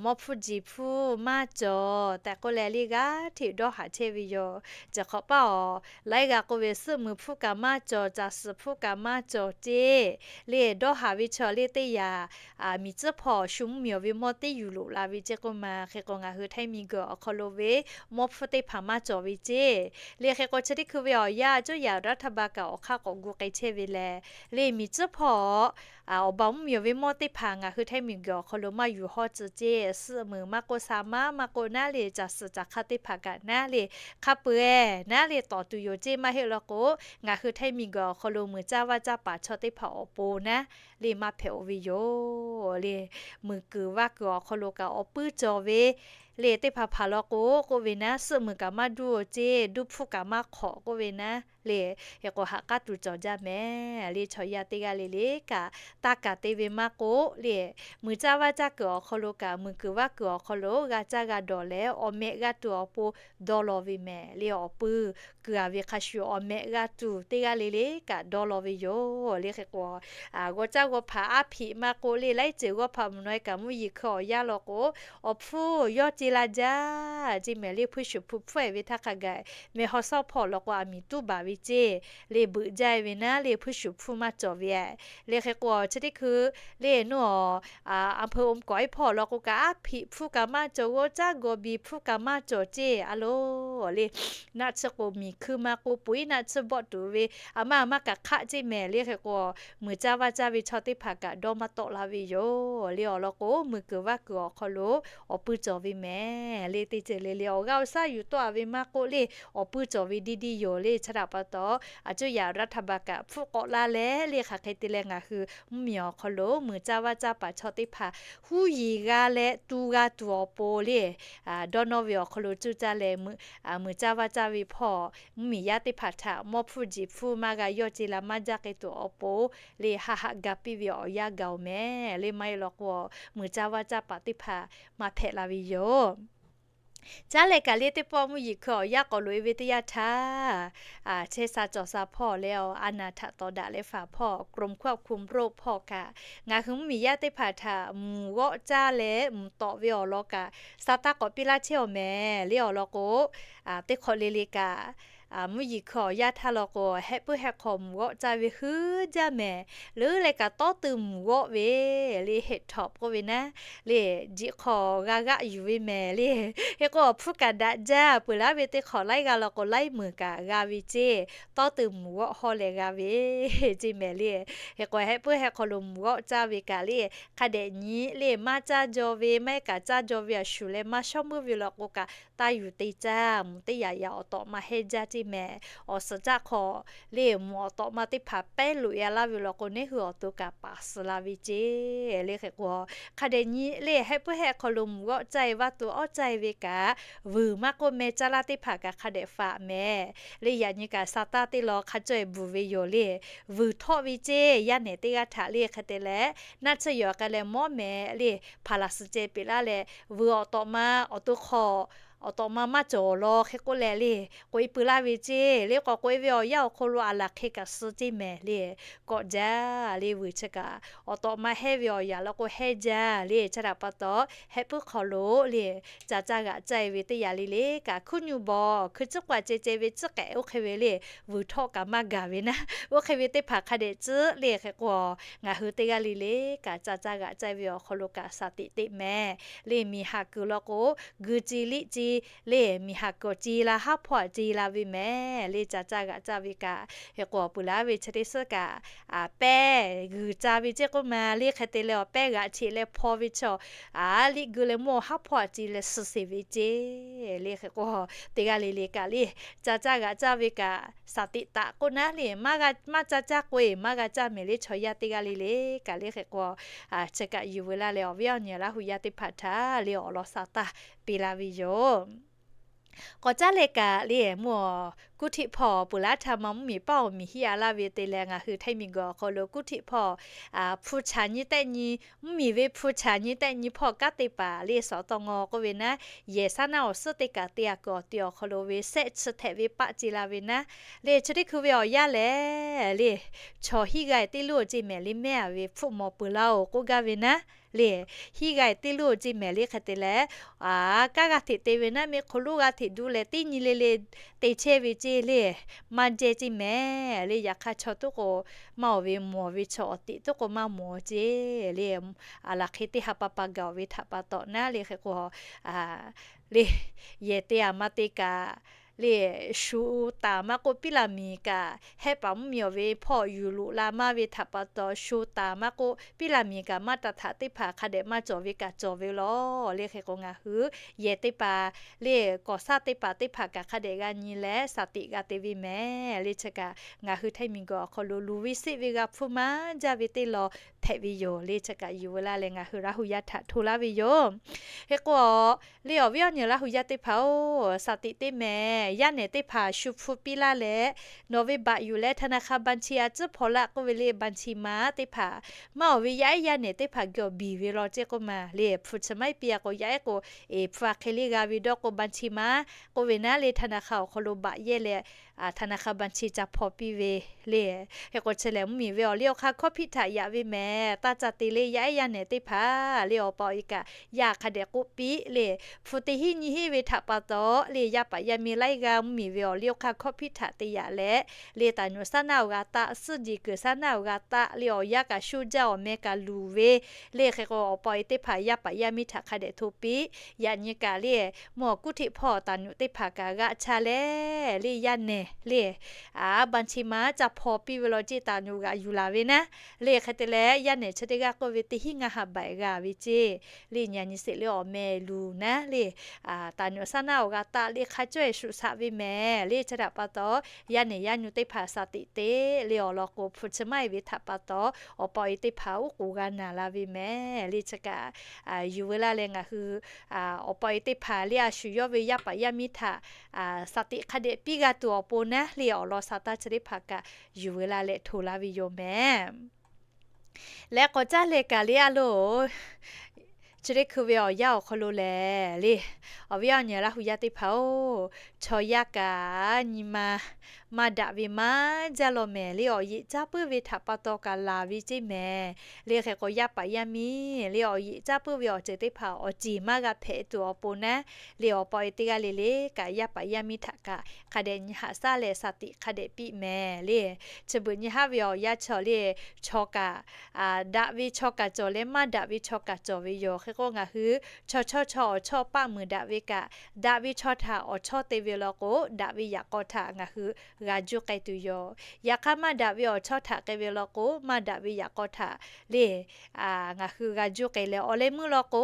mawˇ hpfuhˇ ji hpfuhˇ maˇ cawˬ tehꞈ k'oˆ leh le g'aˇ hteꞈ dawˇ haˍ chehˇ ve yoˬ. Chi hk'awꞈ paˇ awˬ laiˉ g'aˇ k'oˆ ve suhˆ muiˬ hpfuhˇ kaꞈ maˇ cawˬ, caˬ suhˍ hpfuhˇ kaꞈ maˇ cawˬ ceˇ le. Dawˇ haˍ ve chaw le teˇ yanˇ miˬ tcuhˉ hpawˇ shu mvuhˇmiˬ awˬ ve mawˇ teˇ yuˬ loꞈ la ve ceˇ k'oˆ ma. Hk'e k'o ngaˬ hui Htaiˇ miˬguiˬ awˬ hk'aw lo ve mawˇ hpfuhˇ teˇ hpaˍ maˇ cawˬ ve ceˇ. Le hk'e k'o chi teˇ hkui ve awˬ yanˇ coˇ yaꞈ รัฐบาล kaꞈ awˬ hk'aˇ k'awꞈ gu k'ai chehˇ ve lehˬ, le miˬ tcuhˉ hpawˇ awˬ baˬ mvuhˇmiˬ ve mawˇ teˇ hpaˍ ngaˬ hui Htaiˇ miˬguiˬ awˬ hk'aw lo maˇ yuˬ hawˇ tcuh ceˇ. Suhˆ muiˬ maˇ k'oˆ, sa maˉ maˇ k'oˆ naˉ le, caˬ suhˍ caˬ hk'aˇ teˇ hpaˍ kaꞈ naˉ le, hk'a peu-eˬ naˉ le tawˍ tuˬ yoˬ ceˇ. Maˇ heˆ law k'o, ngaˬ hui Htaiˇ miˬguiˬ awˬ hk'aw lo muiˬ caˇ vaˇ caˇ paˍ chaw teˇ hpaˍ awˬ pon naˉ le maˇ hpehꞈ-oˬ ve yoˬ. Le muiˬ kuiˬ vaˇ kuiˬ awˬ hk'aw lo kaꞈ awˬ puiˉ cawˬ ve le teˇ hpaˍ hpaˍ law k'o k'oˆ ve naˉ, suhˆ muiˬ kaꞈ maˇ duˇ-oˬ ceˇ, duˇ hpfuhˇ kaꞈ maˇ hk'awꞈ k'oˆ ve naˉ le, hk'e k'o ha k'aˉ tuˬ cawˬ jaˇ mehˍ. Le chaw yaˇ teˇ g'aˇ le le kaꞈ taˇ kaˍ te ve maˇ k'oˆ le, muiˬ caˇ vaˇ caˇ kuiˬ awˬ hk'aw lo kaꞈ muiˬ kuiˬ vaˇ kuiˬ awˬ hk'aw lo g'a caˇ g'a dawˬ leh awˬ meh g'a tuˬ awˬ pon dawˇ law ve mehˍ. Le awˬ puiˉ kuiˬ-a ve hk'a shuˍ awˬ meh g'a tuˬ teˇ g'aˇ le le kaꞈ dawˇ law ve yoˬ. Le hk'e k'o, g'aw caˇ g'aw hpaˍ aˉ hpiꞈ maˇ k'oˆ le, laiˉ ceuˬ g'aw hpaˍ mvuhˬ naw-e kaꞈ mvuhˇ yeˬ hkui awˬ yanˇ law k'o, awˬ hpfuhˇ yawˇ ce la jaˇ ceˇ mehˍ. Le hpuiˇ shuˍ hpu hpfuhˇ-e ve htaˇ hk'a gaˬ meh haw sawˉ hpawˇ law k'o aˬ miˍ tuˉ baˬ ve ceˇ. Le beuꞈ jaˇ-e ve naˉ le hpuiˇ shuˍ hpfuhˇ maˇ cawˬ ve. Le hk'e k'o chi teˇ hkui le nuˇ a, a hpeu-oˬ kawˍ-e hpawˇ law k'o kaꞈ aˉ hpiꞈ hpfuhˇ kaꞈ maˇ cawˬ, g'aw caˇ g'aw biˬ hpfuhˇ kaꞈ maˇ cawˬ ceˇ. A lo le, naˆ tsuhˇ k'o miˬ hkuiˇ maˇ k'oˆ, puiˉ naˆ tsuhˇ bawˆ tuˬ ve a maˇ maˇ kaꞈ hk'aˆ ceˇ mehˍ. Le hk'e k'o, muiˬ caˇ vaˇ caˇ ve chaw teˇ hpaˍ kaꞈ dawˇ maˇ tawˆ la ve yoˬ. Le awˬ lawn k'o, muiˬ kuiˬ vaˇ kuiˬ awˬ hk'aw lo awˬ puiˉ cawˬ ve mehˍ. Le teˇ ceuˬ le le awˬ g'aˇ awˬ shaˉ yuˬ tawˆ-a ve maˇ k'oˆ le, awˬ puiˉ cawˬ ve diˇ diˇ yoˬ. Le chaˇ daꞈ pa taw, a coˇ yaꞈ รัฐบาล kaꞈ hpfuhˆ k'awꞈ laˇ leh le hk'aˬ hk'e te leh ngaˬ hui mvuhˇmiˬ awˬ hk'aw lo muiˬ caˇ vaˇ caˇ paˍ chaw teˇ hpaˍ huˉ yiˍ g'a leh tu g'a tuˬ awˬ pon le, dawˇ nawˇ ve awˬ hk'aw lo cuˇ caˇ leh, muiˬ caˇ vaˇ caˇ ve hpawˇ mvuhˇmiˬ yaˇ teˇ hpaˍ htaꞈ mawˇ hpfuhˇ jeˬ hpfuhˇ maˇ g'a yawˇ ce la maˇ jaˇ k'ai tuˬ awˬ pon le, haˆ haˆ ga piˇ ve awˬ yanˇ gaˬ-oˬ mehˍ. Le maˇ heˆ law k'o, muiˬ caˇ vaˇ caˇ paˍ teˇ hpaˍ maˇ hpehꞈ la ve yoˬ. Caˉ leh kaꞈ le teˇ pawˆ mvuhˇ yeˬ hkui awˬ yanˇ k'awꞈ loꞈ-e ve teˇ yanˇ htaˇ, chehˇ sha cawˬ sha hpawˇ leh a naˍ htaꞈ tawˍ daꞈ leh faˍ hpawˇ กรมควบคุมโรค hpawˇ kaꞈ ngaˬ hui mvuhˇmiˬ yaˇ teˇ hpaˍ htaꞈ mvuhˬ g'awˆ caˇ leh mvuhˬ tawꞈ ve awˬ lawn kaꞈ sa taˇ k'awꞈ piˇ laˇ chehˇ-oˬ mehˍ. Le awˬ lawn k'o, teˇ hk'awꞈ le le kaꞈ mvuhˇ yeˬ hkui awˬ yanˇ htaˇ law k'o, heh puiˉ heh hk'aw mvuhˬ g'awˆ caˇ ve hui jaˇ mehˍ. Leuˉ leh kaꞈ tawˇ teu mvuhˬ g'awˆ ve le, heꞈ htawnˍ k'oˆ ve naˉ le, jiꞈ hk'aw g'a g'aˆ yuˬ ve mehˍ le. Hk'e k'o awˬ hpfuhˇ kaꞈ daꞈ jaˇ peuˬ laˉ ve teˇ hk'awꞈ laiˉ g'aˇ law k'o laiˉ meunˍ kaꞈ g'a ve ceˇ, tawˇ teu mvuhˬ g'awˆ hawˇ leh g'a ve ceˇ mehˍ le. Hk'e k'o heh puiˉ heh hk'aw lo mvuhˬ g'awˆ caˇ ve kaꞈ le, hk'a dehꞈ nyi le maˇ caˇ jaw ve, maˇ heˆ kaꞈ caˇ jaw ve a shuˍ leh maˇ shawˉ meuˇ ve law k'o kaꞈ taˇ yuˬ te caˇ. Mvuhˬ teˇ yaꞈ yaꞈ awˬ tawꞈ ma hehnˇ jaˇ ceˇ mehˍ. Awˬ suhˍ caˆ hk'aw le mvuhˬ awˬ tawꞈ ma teˇ hpaˍ pehˉ loꞈ-e laˇ ve law k'o, neˉ hui awˬ to kaꞈ paˍ suh la ve ceˇ. Le hk'e k'o, hk'a dehꞈ nyi le heh puiˉ heh hk'aw lo mvuhˬ g'awˆ caˇ-e vaˇ to awˇ caˇ-e ve kaꞈ, vuiˬ maˇ k'oˆ meh caˇ laˇ teˇ hpaˍ kaꞈ hk'a dehꞈ faꞈ mehˍ. Le yaꞈ nyi kaꞈ sa taˇ teˇ law hk'a caweh bvuhˬ ve yoˬ le. Vuiˬ htawˆ ve ceˇ, yaˇ nehˬ teˇ g'aˇ htaꞈ le hk'e te leh, naˆ tsuhˇ yawˬ k'ai leh mawˉ mehˍ le, hpaˍ laˬ suh ceh peꞈ laˇ leh, vuiˬ awˬ tawꞈ ma awˬ to hk'aw awˬ tawꞈ ma maˇ cawˬ law hk'e k'oˆ leh le, k'oꞈ-e peuˬ laˇ ve ceˇ. Le k'awꞈ k'oꞈ-e ve awˬ yanˇ awˬ hk'aw lo aˬ laˬ hk'e kaꞈ suh ceˇ mehˍ le. Kawˆ jaˇ le, vuiˬ chi kaꞈ awˬ tawꞈ ma hehnˇ ve awˬ yanˇ law k'o hehnˇ jaˇ le. Chaˇ daꞈ pa taw, heh puiˉ hk'aw lo le, ca caˇ g'aꞈ caˇ-e ve teˇ yaꞈ le le kaꞈ, hkuiˉ nyu bawˬ hkui tcuhˉ k'aꞈ ceh ceh ve tcuhˉ k'ehꞈ oˇ hk'e ve le, vuiˬ htawˆ kaꞈ maˇ gaˬ ve naˉ, oˇ hk'e ve teˇ hpaˍ hk'a dehꞈ tcuhˉ le. Hk'e k'o, ngaˬ hui teˇ g'aˇ le le kaꞈ ca caˇ g'aꞈ caˇ ve awˬ hk'aw lo kaꞈ shaˍ tiꞈ teˇ mehˍ. Le miˬ haˍ kuiˬ law k'o, gui ce liˆ ce le, miˬ haˍ kuiˬ ce la haˉ hpawˇ ce la ve mehˍ. Le ca caˇ g'aꞈ caˇ ve kaꞈ, hk'e k'o peuˬ laˇ ve chi teˇ suhˉ kaꞈ, pehˇ g'uiˬ ca ve ceˇ k'oˆ ma le. Hk'e te leh awˬ pehˇ g'aꞈ cheꞈ leh hpaw ve chaw, a liˆ gui leh mawˇ haˉ hpawˇ ce leh suh sheˍ ve ceˇ. Le hk'e k'o, teˇ g'aˇ le le kaꞈ le, ca caˇ g'aꞈ caˇ ve kaꞈ shaˍ tiꞈ taꞈ k'oˆ naˉ le, maˇ g'a maˇ caˇ caˇ k'oꞈ-e maˇ g'a caˇ mehˍ le. Chaw yaˇ teˇ g'aˇ le le kaꞈ le hk'e k'o, chi kaꞈ yuˬ veu laˇ leh awˬ viˉ awˬ nyi Laˇ hu yaˇ teˇ hpaˍ htaꞈ le awˬ lawn sha taˇ piˇ laˇ ve yoˬ. K'awꞈ caˉ leh kaꞈ le mvuhˇ kuˇ htiˆ hpawˇ peuˬ laˇ htaˇ ma mvuhˇmiˬ paˇ awˬ miˬ hiˆ-a laˇ ve te leh, ngaˬ hui Htaiˇ miˬguiˬ awˬ hk'aw lo kuˇ htiˆ hpawˇ hpu chaꞈ nyi tehˆ nyi, mvuhˇmiˬ ve hpu chaꞈ nyi tehˆ nyi hpawˇ kanˉ te paˍ le sawˍ taw ngaw k'oˆ ve naˉ, yehˬ saˉ naˉ awˬ suhˉ teˇ kaꞈ te a kuiˬ awˬ ti awˬ hk'aw lo ve sehˆ chi htehꞈ ve paˆ ce la ve naˉ, le chi teˇ hkui ve awˬ yanˇ lehˬ le, chaw hiˆ g'a-e teˇ luˇ-oˬ ceˇ mehˍ le, mehˉ-a ve hpfuhˆ mawˬ peuˬ laˇ-oˬ k'oˆ gaˇ ve naˉ, le hiˆ g'a-e teˇ luˇ-oˬ ceˇ mehˍ le. Hk'e te leh, a, kanˉ g'a hteꞈ te ve naˉ, mehˆ hk'aw lo g'a hteꞈ duˇ leh teˇ nyi le le te chehˇ ve ceˇ le, maˇ jehˇ ceˇ mehˍ le. Yaꞈ hk'aˇ chaw tuˉ k'o maˇ-oˬ ve, mawˬ ve chaw awˬ teꞈ tuˉ k'o maˇ mawˬ ceˇ le. Aˬ laˬ hk'e teˇ ha pa pa gaˬ-oˬ ve htaꞈ pa taw naˉ le hk'e k'o, le yehˬ te aˬ ma te kaꞈ le, sho taˍ maˇ k'oˆ, piˉ laˬ miˬ kaꞈ hehˆ paˍ mvuhˇmiˬ awˬ ve hpawˇ yuˬ loꞈ la maˇ ve htaꞈ pa taw, sho taˍ maˇ k'oˆ, piˉ laˬ miˬ kaꞈ maˇ taˍ htaꞈ teˇ hpaˍ hk'a dehꞈ maˇ cawˬ ve kaꞈ cawˬ ve law. Le hk'e k'o, ngaˬ hui yehˬ teˇ hpaˍ le, kawˍ shaˉ teˇ hpaˍ teˇ hpaˍ kaꞈ hk'a dehꞈ g'a nyi leh shaˍ tiꞈ g'a te ve mehˍ. Le chi kaꞈ ngaˬ hui Htaiˇ miˬguiˬ awˬ hk'aw lo luˬ ve sheˆ ve g'a hpfuhˇ maˇ jaˇ ve teˇ law hpehꞈ ve yoˬ. Le chi kaꞈ yuˬ veu laˇ leh ngaˬ hui Laˇ hu yaˇ htaꞈ hto laˇ ve yoˬ. Hk'e k'o, le awˬ viˉ awˬ nyi Laˇ hu yaˇ teˇ hpaˍ-oˬ, shaˍ tiꞈ te mehˍ. Yaˇ nehˬ teˇ hpaˍ shu hpfuhˇ piˇ laˇ leh, nawˬ ve baꞈ yuˬ leh ธนาคาร บัญชี a tcuhˉ hpaw laˇ k'oˆ ve le, บัญชี ma teˇ hpaˍ maˇ awˬ ve yaˇ ehˉ yaˇ nehˬ teˇ hpaˍ geh awˬ biˬ ve law ceˇ k'oˆ ma. Le hpu chi maˇ heˆ piˇ a k'o, yaˇ ehˉ k'o, eˬ, hpu a hk'e le g'a ve dawˇ k'o, บัญชี ma k'oˆ ve naˉ le, ธนาคาร awˬ hk'aw lo baꞈ yehˇ leh, ธนาคาร บัญชี ca hpaw piˇ ve le. Hk'e k'o chi lehˬ, mvuhˇmiˬ ve awˬ liˇ awˬ hk'aˇ hkawˇ hpiˆ htaꞈ yaꞈ ve mehˍ. Taˇ ca te le, yaˇ ehˉ yaˇ nehˬ teˇ hpaˍ le, awˬ pa awˬ e kaꞈ yaˇ hk'a dehꞈ k'oˆ piˇ le. Hpu teˇ hinˉ nyiˇ hinˉ ve htaꞈ pa taw le, yaˇ paˍ yaˇ miˇ laiˉ g'aˇ mvuhˇmiˬ ve awˬ liˇ awˬ hk'aˇ hkawˇ hpiˆ htaꞈ te yaꞈ leh, le ตำรวจ saˉ naˆ awˬ g'a taˆ, စစ်သည် kuiˬ saˉ naˆ awˬ g'a taˆ le, awˬ yanˇ kaꞈ shu jaˇ, awˬ meh kaꞈ luˬ ve le. Hk'e k'o, awˬ pa awˬ e teˇ hpaˍ yaˇ paˍ yaˇ miˇ htaꞈ hk'a dehꞈ hto piˇ. Yaꞈ nyi kaꞈ le, mvuhˇ awˬ kuˉ hteꞈ hpawˇ ตำรวจ teˇ hpaˍ kaꞈ g'aˆ cha leh le, yaˇ nehˬ le, บัญชี ma ca hpaw piˇ ve law ceˇ, ตำรวจ g'aꞈ yuˬ laˬ ve naˉ le. Hk'e te leh, yaˇ nehˬ chi teˇ g'aˇ k'oˆ ve teˇ hinˉ ngaˇ ha baꞈ g'a ve ceˇ le. Yaꞈ nyi sheˍ le, awˬ meh luˬ naˉ le, ตำรวจ saˉ naˆ awˬ g'a taˆ le, hk'a cawehˬ shuꞈ shaꞈ ve mehˍ le. Chi htaꞈ pa taw, yaˇ nehˬ yaˇ nyu teˇ hpaˍ shaˍ tiꞈ te le, awˬ lawn k'o hpu chi maˇ heˆ ve htaꞈ pa taw, awˬ pa awˬ e teˇ hpaˍ uˉ k'oˍ g'a naˬ la ve mehˍ le. Chi kaꞈ yuˬ veu laˇ leh ngaˬ hui awˬ pa awˬ e teˇ hpaˍ le, a shu yawˇ ve yaˇ paˍ yaˇ miˇ htaꞈ shaˍ tiꞈ hk'a dehꞈ piˇ g'a tuˬ awˬ pon naˉ le, awˬ lawn sha taˇ chi teˇ hpaˍ kaꞈ yuˬ veu laˇ leh hto laˇ ve yoˬ mehˍ. Leh k'awꞈ caˇ leh kaꞈ le a loˬ, chi teˇ hkui ve awˬ yanˇ awˬ hk'aw lo lehˬ le, awˬ viˉ awˬ nyi Laˇ hu yaˇ teˇ hpaˍ-oˬ, chaw yaˇ kaꞈ nyi ma maˇ daꞈ ve maˇ jaˇ law mehˍ le. Awˬ yeꞈ caˇ puiˉ ve htaꞈ pa taw kaꞈ laˬ ve ceˇ mehˍ le. Hk'e k'o, yaˇ paˍ yaˇ miˇ le, awˬ yeꞈ caˇ puiˉ ve awˬ ceuˬ teˇ hpaˍ awˬ ceˬ maˇ g'a hpehꞈ tuˬ awˬ pon naˉ le, awˬ pa awˬ e teˇ g'aˇ le le kaꞈ yaˇ paˍ yaˇ miˇ htaꞈ kaꞈ hk'a dehꞈ nyi haꞈ shaˉ leh shaˍ tiꞈ hk'a dehꞈ piˇ mehˍ le. Chi beuꞈ nyi haˉ ve awˬ yanˇ chaw le, chaw kaꞈ daꞈ ve chaw kaꞈ cawˬ leh maˇ daꞈ ve chaw kaꞈ cawˬ ve yoˬ. Hk'e k'o, ngaˬ hui chaw chawˇ chaw awˬ chawˇ paˆ muiˬ daꞈ ve kaꞈ, daꞈ ve chaw htaꞈ awˬ chawˇ te ve law k'o, daꞈ ve yaꞈ k'aw htaꞈ ngaˬ hui g'a juˇ k'ai tuˬ yoˬ. Yaꞈ hk'aˇ, maˇ daꞈ ve awˬ chawˇ htaꞈ k'ai ve law k'o, maˇ daꞈ ve yaꞈ k'aw htaꞈ le ngaˬ hui g'a juˇ k'ai leh, awˬ leh meuˇ law k'o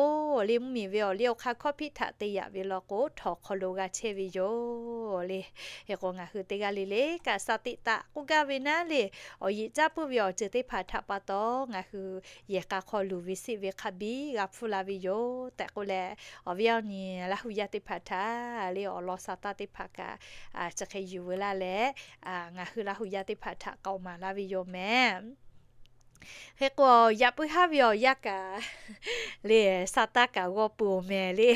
le, mvuhˇmiˬ ve awˬ liˇ awˬ hk'aˇ hkawˇ hpiˆ htaꞈ te yaꞈ ve law k'o, htawnˍ hk'aw lo g'a chehˇ ve yoˬ le. Hk'e k'o, ngaˬ hui teˇ g'aˇ le le kaꞈ shaˍ tiꞈ taꞈ k'oˆ gaˇ ve naˉ le, awˬ yeꞈ caˇ puiˉ ve awˬ ceuˬ teˇ hpaˍ htaꞈ pa taw ngaˬ hui yehˬ k'a hk'aw luˬ ve sheˆ ve hk'a biˇ g'a hpfuhˇ la ve yoˬ tehꞈ k'oˆ leh, awˬ viˉ awˬ nyi Laˇ hu yaˇ teˇ hpaˍ htaꞈ le awˬ lawn sha taˇ teˇ hpaˍ kaꞈ chi hk'e yuˬ veu laˇ leh, ngaˬ hui Laˇ hu yaˇ teˇ hpaˍ htaꞈ k'aoˍ maˍ laˇ ve yoˬ mehˍ. Hk'e k'o, yaꞈ puiˉ haˉ ve awˬ yanˇ kaꞈ le sha taˇ kaꞈ g'aw peuˬ-oˬ mehˍ le.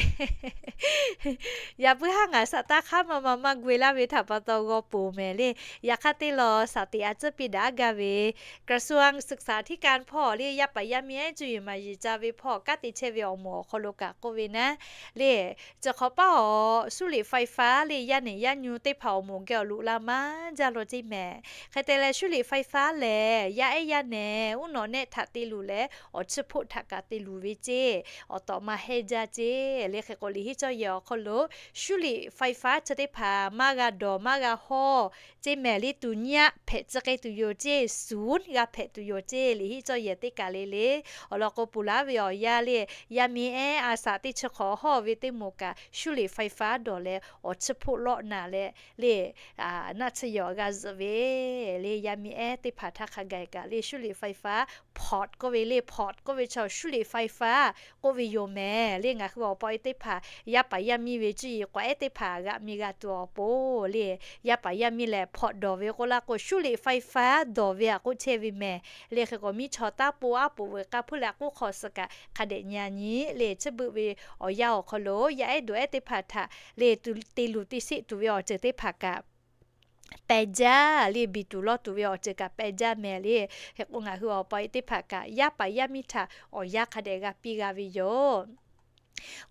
Yaꞈ puiˉ haˉ ngaˬ sha taˇ hk'aˉ ma ma maˇ gu e laˇ ve htaꞈ pa taw g'aw peuˬ-oˬ mehˍ le. Yaꞈ hk'aˇ teˇ law shaˍ tiꞈ a tcuhˉ piˇ daꞈ gaˇ ve กระทรวงศึกษาธิการ hpawˇ le, yaˇ paˍ yaˇ miˇ ehˉ cuˇ yiˍ maˍ yiˍ ca ve hpawˇ kanˉ te chehˇ ve awˬ moˍ awˬ hk'aw lo kaꞈ k'oˆ ve naˉ le, chi hk'awꞈ paˉ awˬ 修理ไฟฟ้า le, yaˇ nehˬ yaˇ nyu teˇ hpaˍ awˬ moˍ geh awˬ loꞈ la maˇ jaˇ law ceˇ mehˍ. Hk'e te leh 修理ไฟฟ้า lehˬ, yaˇ ehˉ yaˇ nehˬ uˉ nawꞈ nehˆ htaꞈ te luˬ leh awˬ chiˇ hpoˆ htaꞈ kaꞈ te luˬ ve ceˇ. Awˬ tawꞈ ma hehnˇ jaˇ ceˇ le. Hk'e k'o, liꞈ henˇ cawˇ yehˬ awˬ hk'aw lo 修理ไฟฟ้า chi teˇ hpaˍ maˇ g'a dawˬ maˇ g'a hawˇ ceˇ mehˍ le, tuˬ nyiˇ aˆ hpehꞈ tcuh k'ai tuˬ yoˬ ceˇ, ศูนย์ g'a hpehꞈ tuˬ yoˬ ceˇ. Liꞈ henˇ cawˇ yehˬ teˇ kaˬ le le awˬ lawn k'o, puˬ laˉ ve awˬ yanˇ le, yaˇ miˇ ehˉ a shaꞈ teˇ chi hk'awꞈ hawˇ ve teˇ moˍ kaꞈ 修理ไฟฟ้า dawˬ leh awˬ chiˇ hpoˆ lawˆ naˍ leh le, naˆ tsuhˇ yehˬ awˬ g'a zuhꞈ ve le, yaˇ miˇ ehˉ teˇ hpaˍ htaˇ hk'a gaˬ kaꞈ le 修理ไฟฟ้า pot k'oˆ ve le, pot k'oˆ ve chaw 修理ไฟฟ้า k'oˆ ve yoˬ mehˍ le. Ngaˬ hui awˬ pa awˬ e teˇ hpaˍ yaˇ paˍ yaˇ miˇ ve cuˇ yiˍ k'awꞈ ehˉ teˇ hpaˍ g'aꞈ mi g'a tuˬ awˬ pon le, yaˇ paˍ yaˇ miˇ lehˬ pot dawˬ ve k'oˆ laˇ k'o, 修理ไฟฟ้า dawˬ ve a k'oˆ chehˇ ve mehˍ le. Hk'e k'o, miˇ chaw taˇ po aˉ poꞈ veuꞈ k'a hpuiˇ leh k'oˆ hk'aw suh kaꞈ hk'a dehꞈ nyi a nyi le, chi beuꞈ ve awˬ yanˇ awˬ hk'aw lo yaˇ ehˉ dawˬ ehˉ teˇ hpaˍ htaꞈ le te luˬ te sheˆ tuˬ ve awˬ ceuˬ teˇ hpaˍ kaꞈ peh jaˇ le, biˬ tuˬ lawˇ tuˬ ve awˬ ceuˬ kaꞈ peh jaˇ mehˍ le. Hk'e k'o, ngaˬ hui awˬ pa awˬ e teˇ hpaˍ kaꞈ yaˇ paˍ yaˇ miˇ htaꞈ awˬ yanˇ hk'a dehꞈ g'a piˇ g'a ve yoˬ.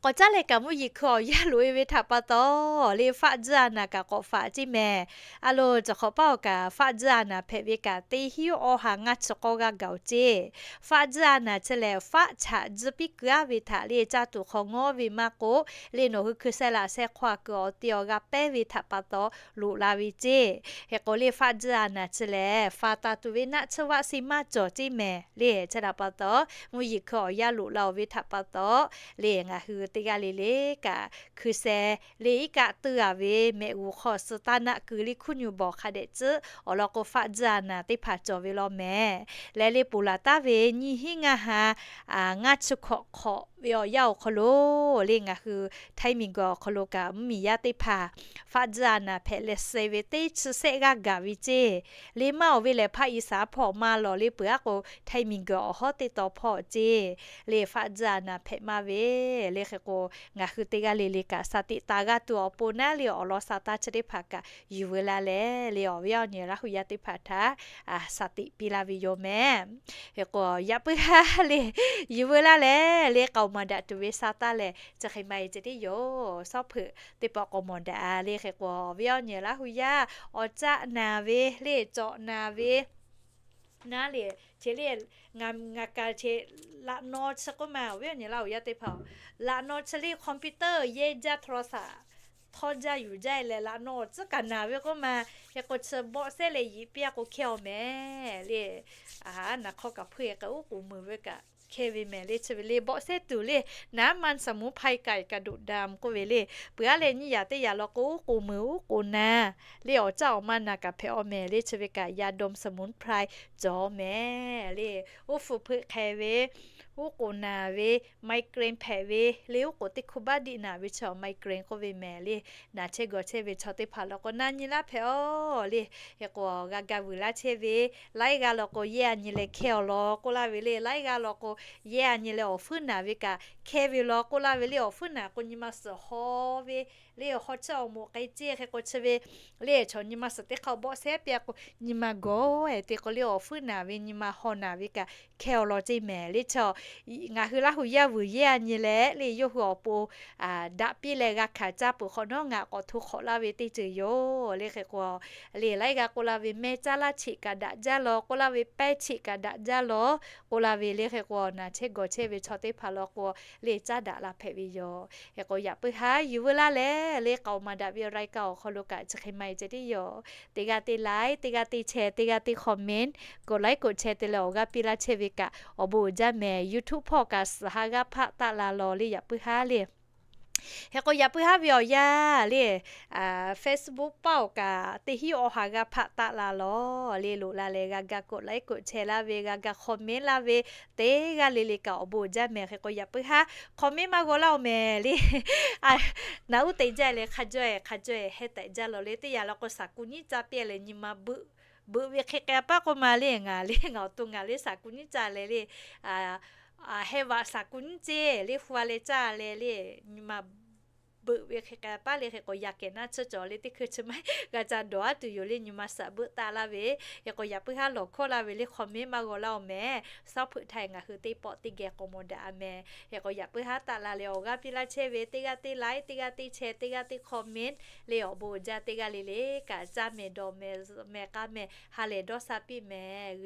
K'awꞈ caˉ leh kaꞈ mvuhˇ yeˬ hkui awˬ yanˇ loꞈ e ve htaꞈ pa taw, le faˆ tcuhˇ a naˍ kaꞈ k'awꞈ faꞈ ceˇ mehˍ. A loˬ, cawˬ hk'awꞈ paˇ awˬ kaꞈ faˆ tcuhˇ a naˍ hpehꞈ ve kaꞈ teˇ hinˉ awˬ ha ngaˇ chi k'awˇ g'aˇ gaˬ oˬ ceˇ. Faˆ tcuhˇ a naˍ chi lehˬ, faˆ chaꞈ tcuhˇ piˇ keu aˉ ve htaꞈ le caˇ tuˬ hk'aw ngawˉ ve maˇ k'oˆ, le nawˬ hui hkui sheh laꞈ sheh hk'aw a kuiˬ awˬ te awˬ g'a pehˉ ve htaꞈ pa taw loꞈ la ve ceˇ. Hk'e k'o le faˆ tcuhˇ a naˍ chi lehˬ, faˍ taˍ tuˬ ve naˆ tsuhˇ vaˆ si maˇ cawˬ ceˇ mehˍ le. Chi htaꞈ pa taw, mvuhˇ yeˬ hkui awˬ yanˇ loꞈ la oˬ ve htaꞈ pa taw, le ngaˬ hui teˇ g'aˇ le le kaꞈ hkui sheh le iˉ kaˆ teuˇ a ve mehꞈ g'uˬ hk'aw suh taˇ naˆ keu le hkunˉ nyu bawˬ hk'a dehꞈ tcuhˉ awˬ lawn k'o, faˆ tcuhˇ a naˍ teˇ hpaˍ cawˬ ve law mehˍ. Leh le ponˬ laˬ taˉ ve nyiˇ hinˉ ngaˇ ha ngaˇ chi hkawꞈ hk'awꞈ ve awˬ yanˇ awˬ hk'aw lo, le ngaˬ hui Htaiˇ miˬguiˬ awˬ hk'aw lo kaꞈ mvuhˇmiˬ yaˇ teˇ hpaˍ faˆ tcuhˇ a naˍ hpehꞈ leh suh ve teˇ chi shehˆ g'aˇ gaˬ ve ceˇ. Le maˇ awˬ ve lehˬ, hpaˆ i saˍ hpawˇ maˇ lawˬ le peuˬ aˉ k'o, Htaiˇ miˬguiˬ awˬ hawˉ teˇ taw hpawˇ ceˇ. Le faˆ tcuhˇ a naˍ hpehꞈ maˇ ve le. Hk'e k'o, ngaˬ hui teˇ g'aˇ le le kaꞈ shaˍ tiꞈ taˍ g'a tuˬ awˬ pon naˉ le awˬ lawn sha taˇ chi teˇ hpaˍ kaꞈ yuˬ veu la leh, le awˬ viˉ awˬ nyi Laˇ hu yaˇ teˇ hpaˍ htaꞈ shaˍ tiꞈ piˇ laˇ ve yoˬ mehˍ. Hk'e k'o, yaꞈ puiˉ haˉ le yuˬ veu laˇ leh, le k'aoˍ maˍ daꞈ tuˬ ve sha taˇ lehˬ, chi hk'e maˇ e ceh tiˉ yoˬ. Shawˉ hpeuꞈ teˇ pawˆ k'awꞈ mawˬ daꞈ le. Hk'e k'o, awˬ viˉ awˬ nyi Laˇ hu yaˇ awˬ caˆ naˍ ve le, cawꞈ naˍ ve naˉ le, che le, ngaˬ kaꞈ che laꞈ naw chi k'oˆ ma, awˬ viˉ awˬ nyi Laˇ hu yaˇ teˇ hpaˍ, laꞈ naw chi le computer yehˇ jaˇ โทรศัพท์ htawˇ jaˇ yuˬ jaˇ e leh laꞈ naw awˬ tcuhˉ kaꞈ naˍ ve k'oˆ ma. Hk'e k'o, chi bawˆ sehˉ leh yiꞈ piˇ a k'o hkehˇ awˬ mehˍ le. A, naˍ hk'aw kaꞈ hpui e k'ai uˉ k'oˍ meuˍ ve kaꞈ hkehˇ ve mehˍ le. Chi ve le bawˆ sehˉ tuˬ le, naˉ maˇ สมุนไพร k'ai kaꞈ ดูดดำ k'oˆ ve le. Peuˬ aˉ leh nyiˇ yaꞈ teˇ yaꞈ law k'o, uˉ k'oˍ meuˍ uˉ k'oˍ naˍ le, awˬ caˆ awˬ ma naˍ kaꞈ hpehꞈ aw mehˍ le. Chi ve kaꞈ ยาดมสมุนไพร cawˬ mehˍ le. Uˉ hpu hpeuꞈ hk'e ve, uˉ k'oˍ naˍ ve, migraine hpehꞈ ve le, uˉ k'oˍ teˇ hkuˇ baˆ diˆ naˍ ve chaw migraine k'oˆ ve mehˍ le. Naˍ chehˇ gawˬ chehˇ ve chaw teˇ hpaˍ law k'o, naˉ nyi laˇ hpehꞈ aw le. Hk'e k'o, g'a ga vuiˬ laˇ chehˇ ve laiˉ g'aˇ law k'o, yehˇ a nyi leh hkehˇ aw law k'oˆ laˇ ve le. Laiˉ g'aˇ law k'o, yehˇ a nyi leh awˬ fuiˉ naˍ ve kaꞈ hkehˇ ve law k'oˆ laˇ ve le. Awˬ fuiˉ naˍ k'o, nyi ma suhˍ haw ve le, awˬ hk'aw chiˇ awˬ moˍ k'ai ceˇ. Hk'e k'o, chi ve le chaw nyi ma suhˍ teˇ hk'aw bawˆ sehˉ piˇ a k'o, nyi ma gawˬ e te k'o le, awˬ fuiˉ naˍ ve nyi ma haw naˍ ve kaꞈ hkehˇ aw law ceˇ mehˍ le. Chaw ngaˬ hui Laˇ hu yaˇ vuiˬ yehˇ a nyi leh le, yawˇ hui awˬ pon daꞈ piˇ leh g'a hkanˍ caˇ peuˬ hk'awꞈ nawˉ, ngaˬ k'awꞈ hto hk'awꞈ laˇ ve teˇ ceuˬ yoˬ le. Hk'e k'o, le laiˉ g'aˇ k'oˆ laˇ ve mehˇ caˇ laˇ cheꞈ kaꞈ daꞈ jaˇ law k'oˆ laˇ ve, pehˇ cheꞈ kaꞈ daꞈ jaˇ law k'oˆ laˇ ve le. Hk'e k'o, naˍ chehˇ gawˬ chehˇ ve chaw teˇ hpaˍ law k'o, le caˇ daꞈ la hpehꞈ ve yoˬ. Hk'e k'o, yaꞈ puiˉ haˉ yuˬ veu laˇ leh, le k'aoˍ maˍ daꞈ ve รายการ awˬ hk'aw lo kaꞈ chi hk'e maˇ e ceh tiˉ yoˬ. Teˇ g'aˇ teˇ like, teˇ g'aˇ teˇ share, teˇ g'aˇ teˇ comment, กดไลค์ กดแชร์ te leh awˬ g'aˇ piˇ laˇ chehˇ ve kaꞈ awˬ bon uiˍ jaˇ mehˍ. YouTube พอดแคสต์ haꞈ g'aˇ hpaˆ taˆ la law le, yaꞈ puiˉ haˉ le. Hk'e k'o, yaꞈ puiˉ haˉ ve awˬ yanˇ le, Facebook paˇ awˬ kaꞈ teˇ hinˉ awˬ ha g'aˇ hpaˆ taˆ la law le. Loꞈ la leh g'a ga กดไลค์ กดแชร์ laˇ ve, g'a ga comment laˇ ve, teˇ g'aˇ le le kaꞈ awˬ bon uiˍ jaˇ mehˍ. Hk'e k'o, yaꞈ puiˉ haˉ comment maˇ g'aw laˇ oˬ mehˍ le. Naˍ uˉ te jaˇ leh hk'a jawˇ e hk'a jawˇ e heh tehꞈ jaˇ law le. Teˇ yanˇ law k'o, สาคู nyiˇ caˇ piˇ leh nyi ma beuꞈ, beuꞈ ve hk'e k'ai paˇ k'oˆ ma le. Ngaˬ le ngaˬ awˬ to ngaˬ le สาคู nyiˇ caˇ leh le, heh vaꞈ สาคู nyiˇ ceˇ le, hu a leh caˇ leh le, nyi ma beuꞈ ve hk'e k'ai paˇ le. Hk'e k'o, yaꞈ kehˬ naˆ tsuhˇ cawˬ le, teˇ hkui chi maˇ g'a ca dawˬ aˉ tuˬ yoˬ le. Nyi ma suhˍ beuꞈ taˆ laˇ ve, hk'e k'o, yaꞈ puiˉ haˉ lawˬ hkawˇ laˇ ve le comment maˇ g'aw laˇ oˬ mehˍ. Shawˉ hpeuꞈ htaꞈ ngaˬ hui teˇ pawˆ teˇ geh k'awꞈ mawˬ daꞈ a mehˍ. Hk'e k'o, yaꞈ puiˉ haˉ taˆ la leh awˬ g'aˇ piˇ laˇ chehˇ ve, teˇ g'aˇ teˇ like, teˇ g'aˇ teˇ share, teˇ g'aˇ teˇ comment le, awˬ bon uiˍ jaˇ. Teˇ g'aˇ le le kaꞈ caˇ mehˍ, dawˬ mehˍ, zuhꞈ mehˍ, k'a mehˍ, ha lehˬ dawˇ sha piˇ mehˍ.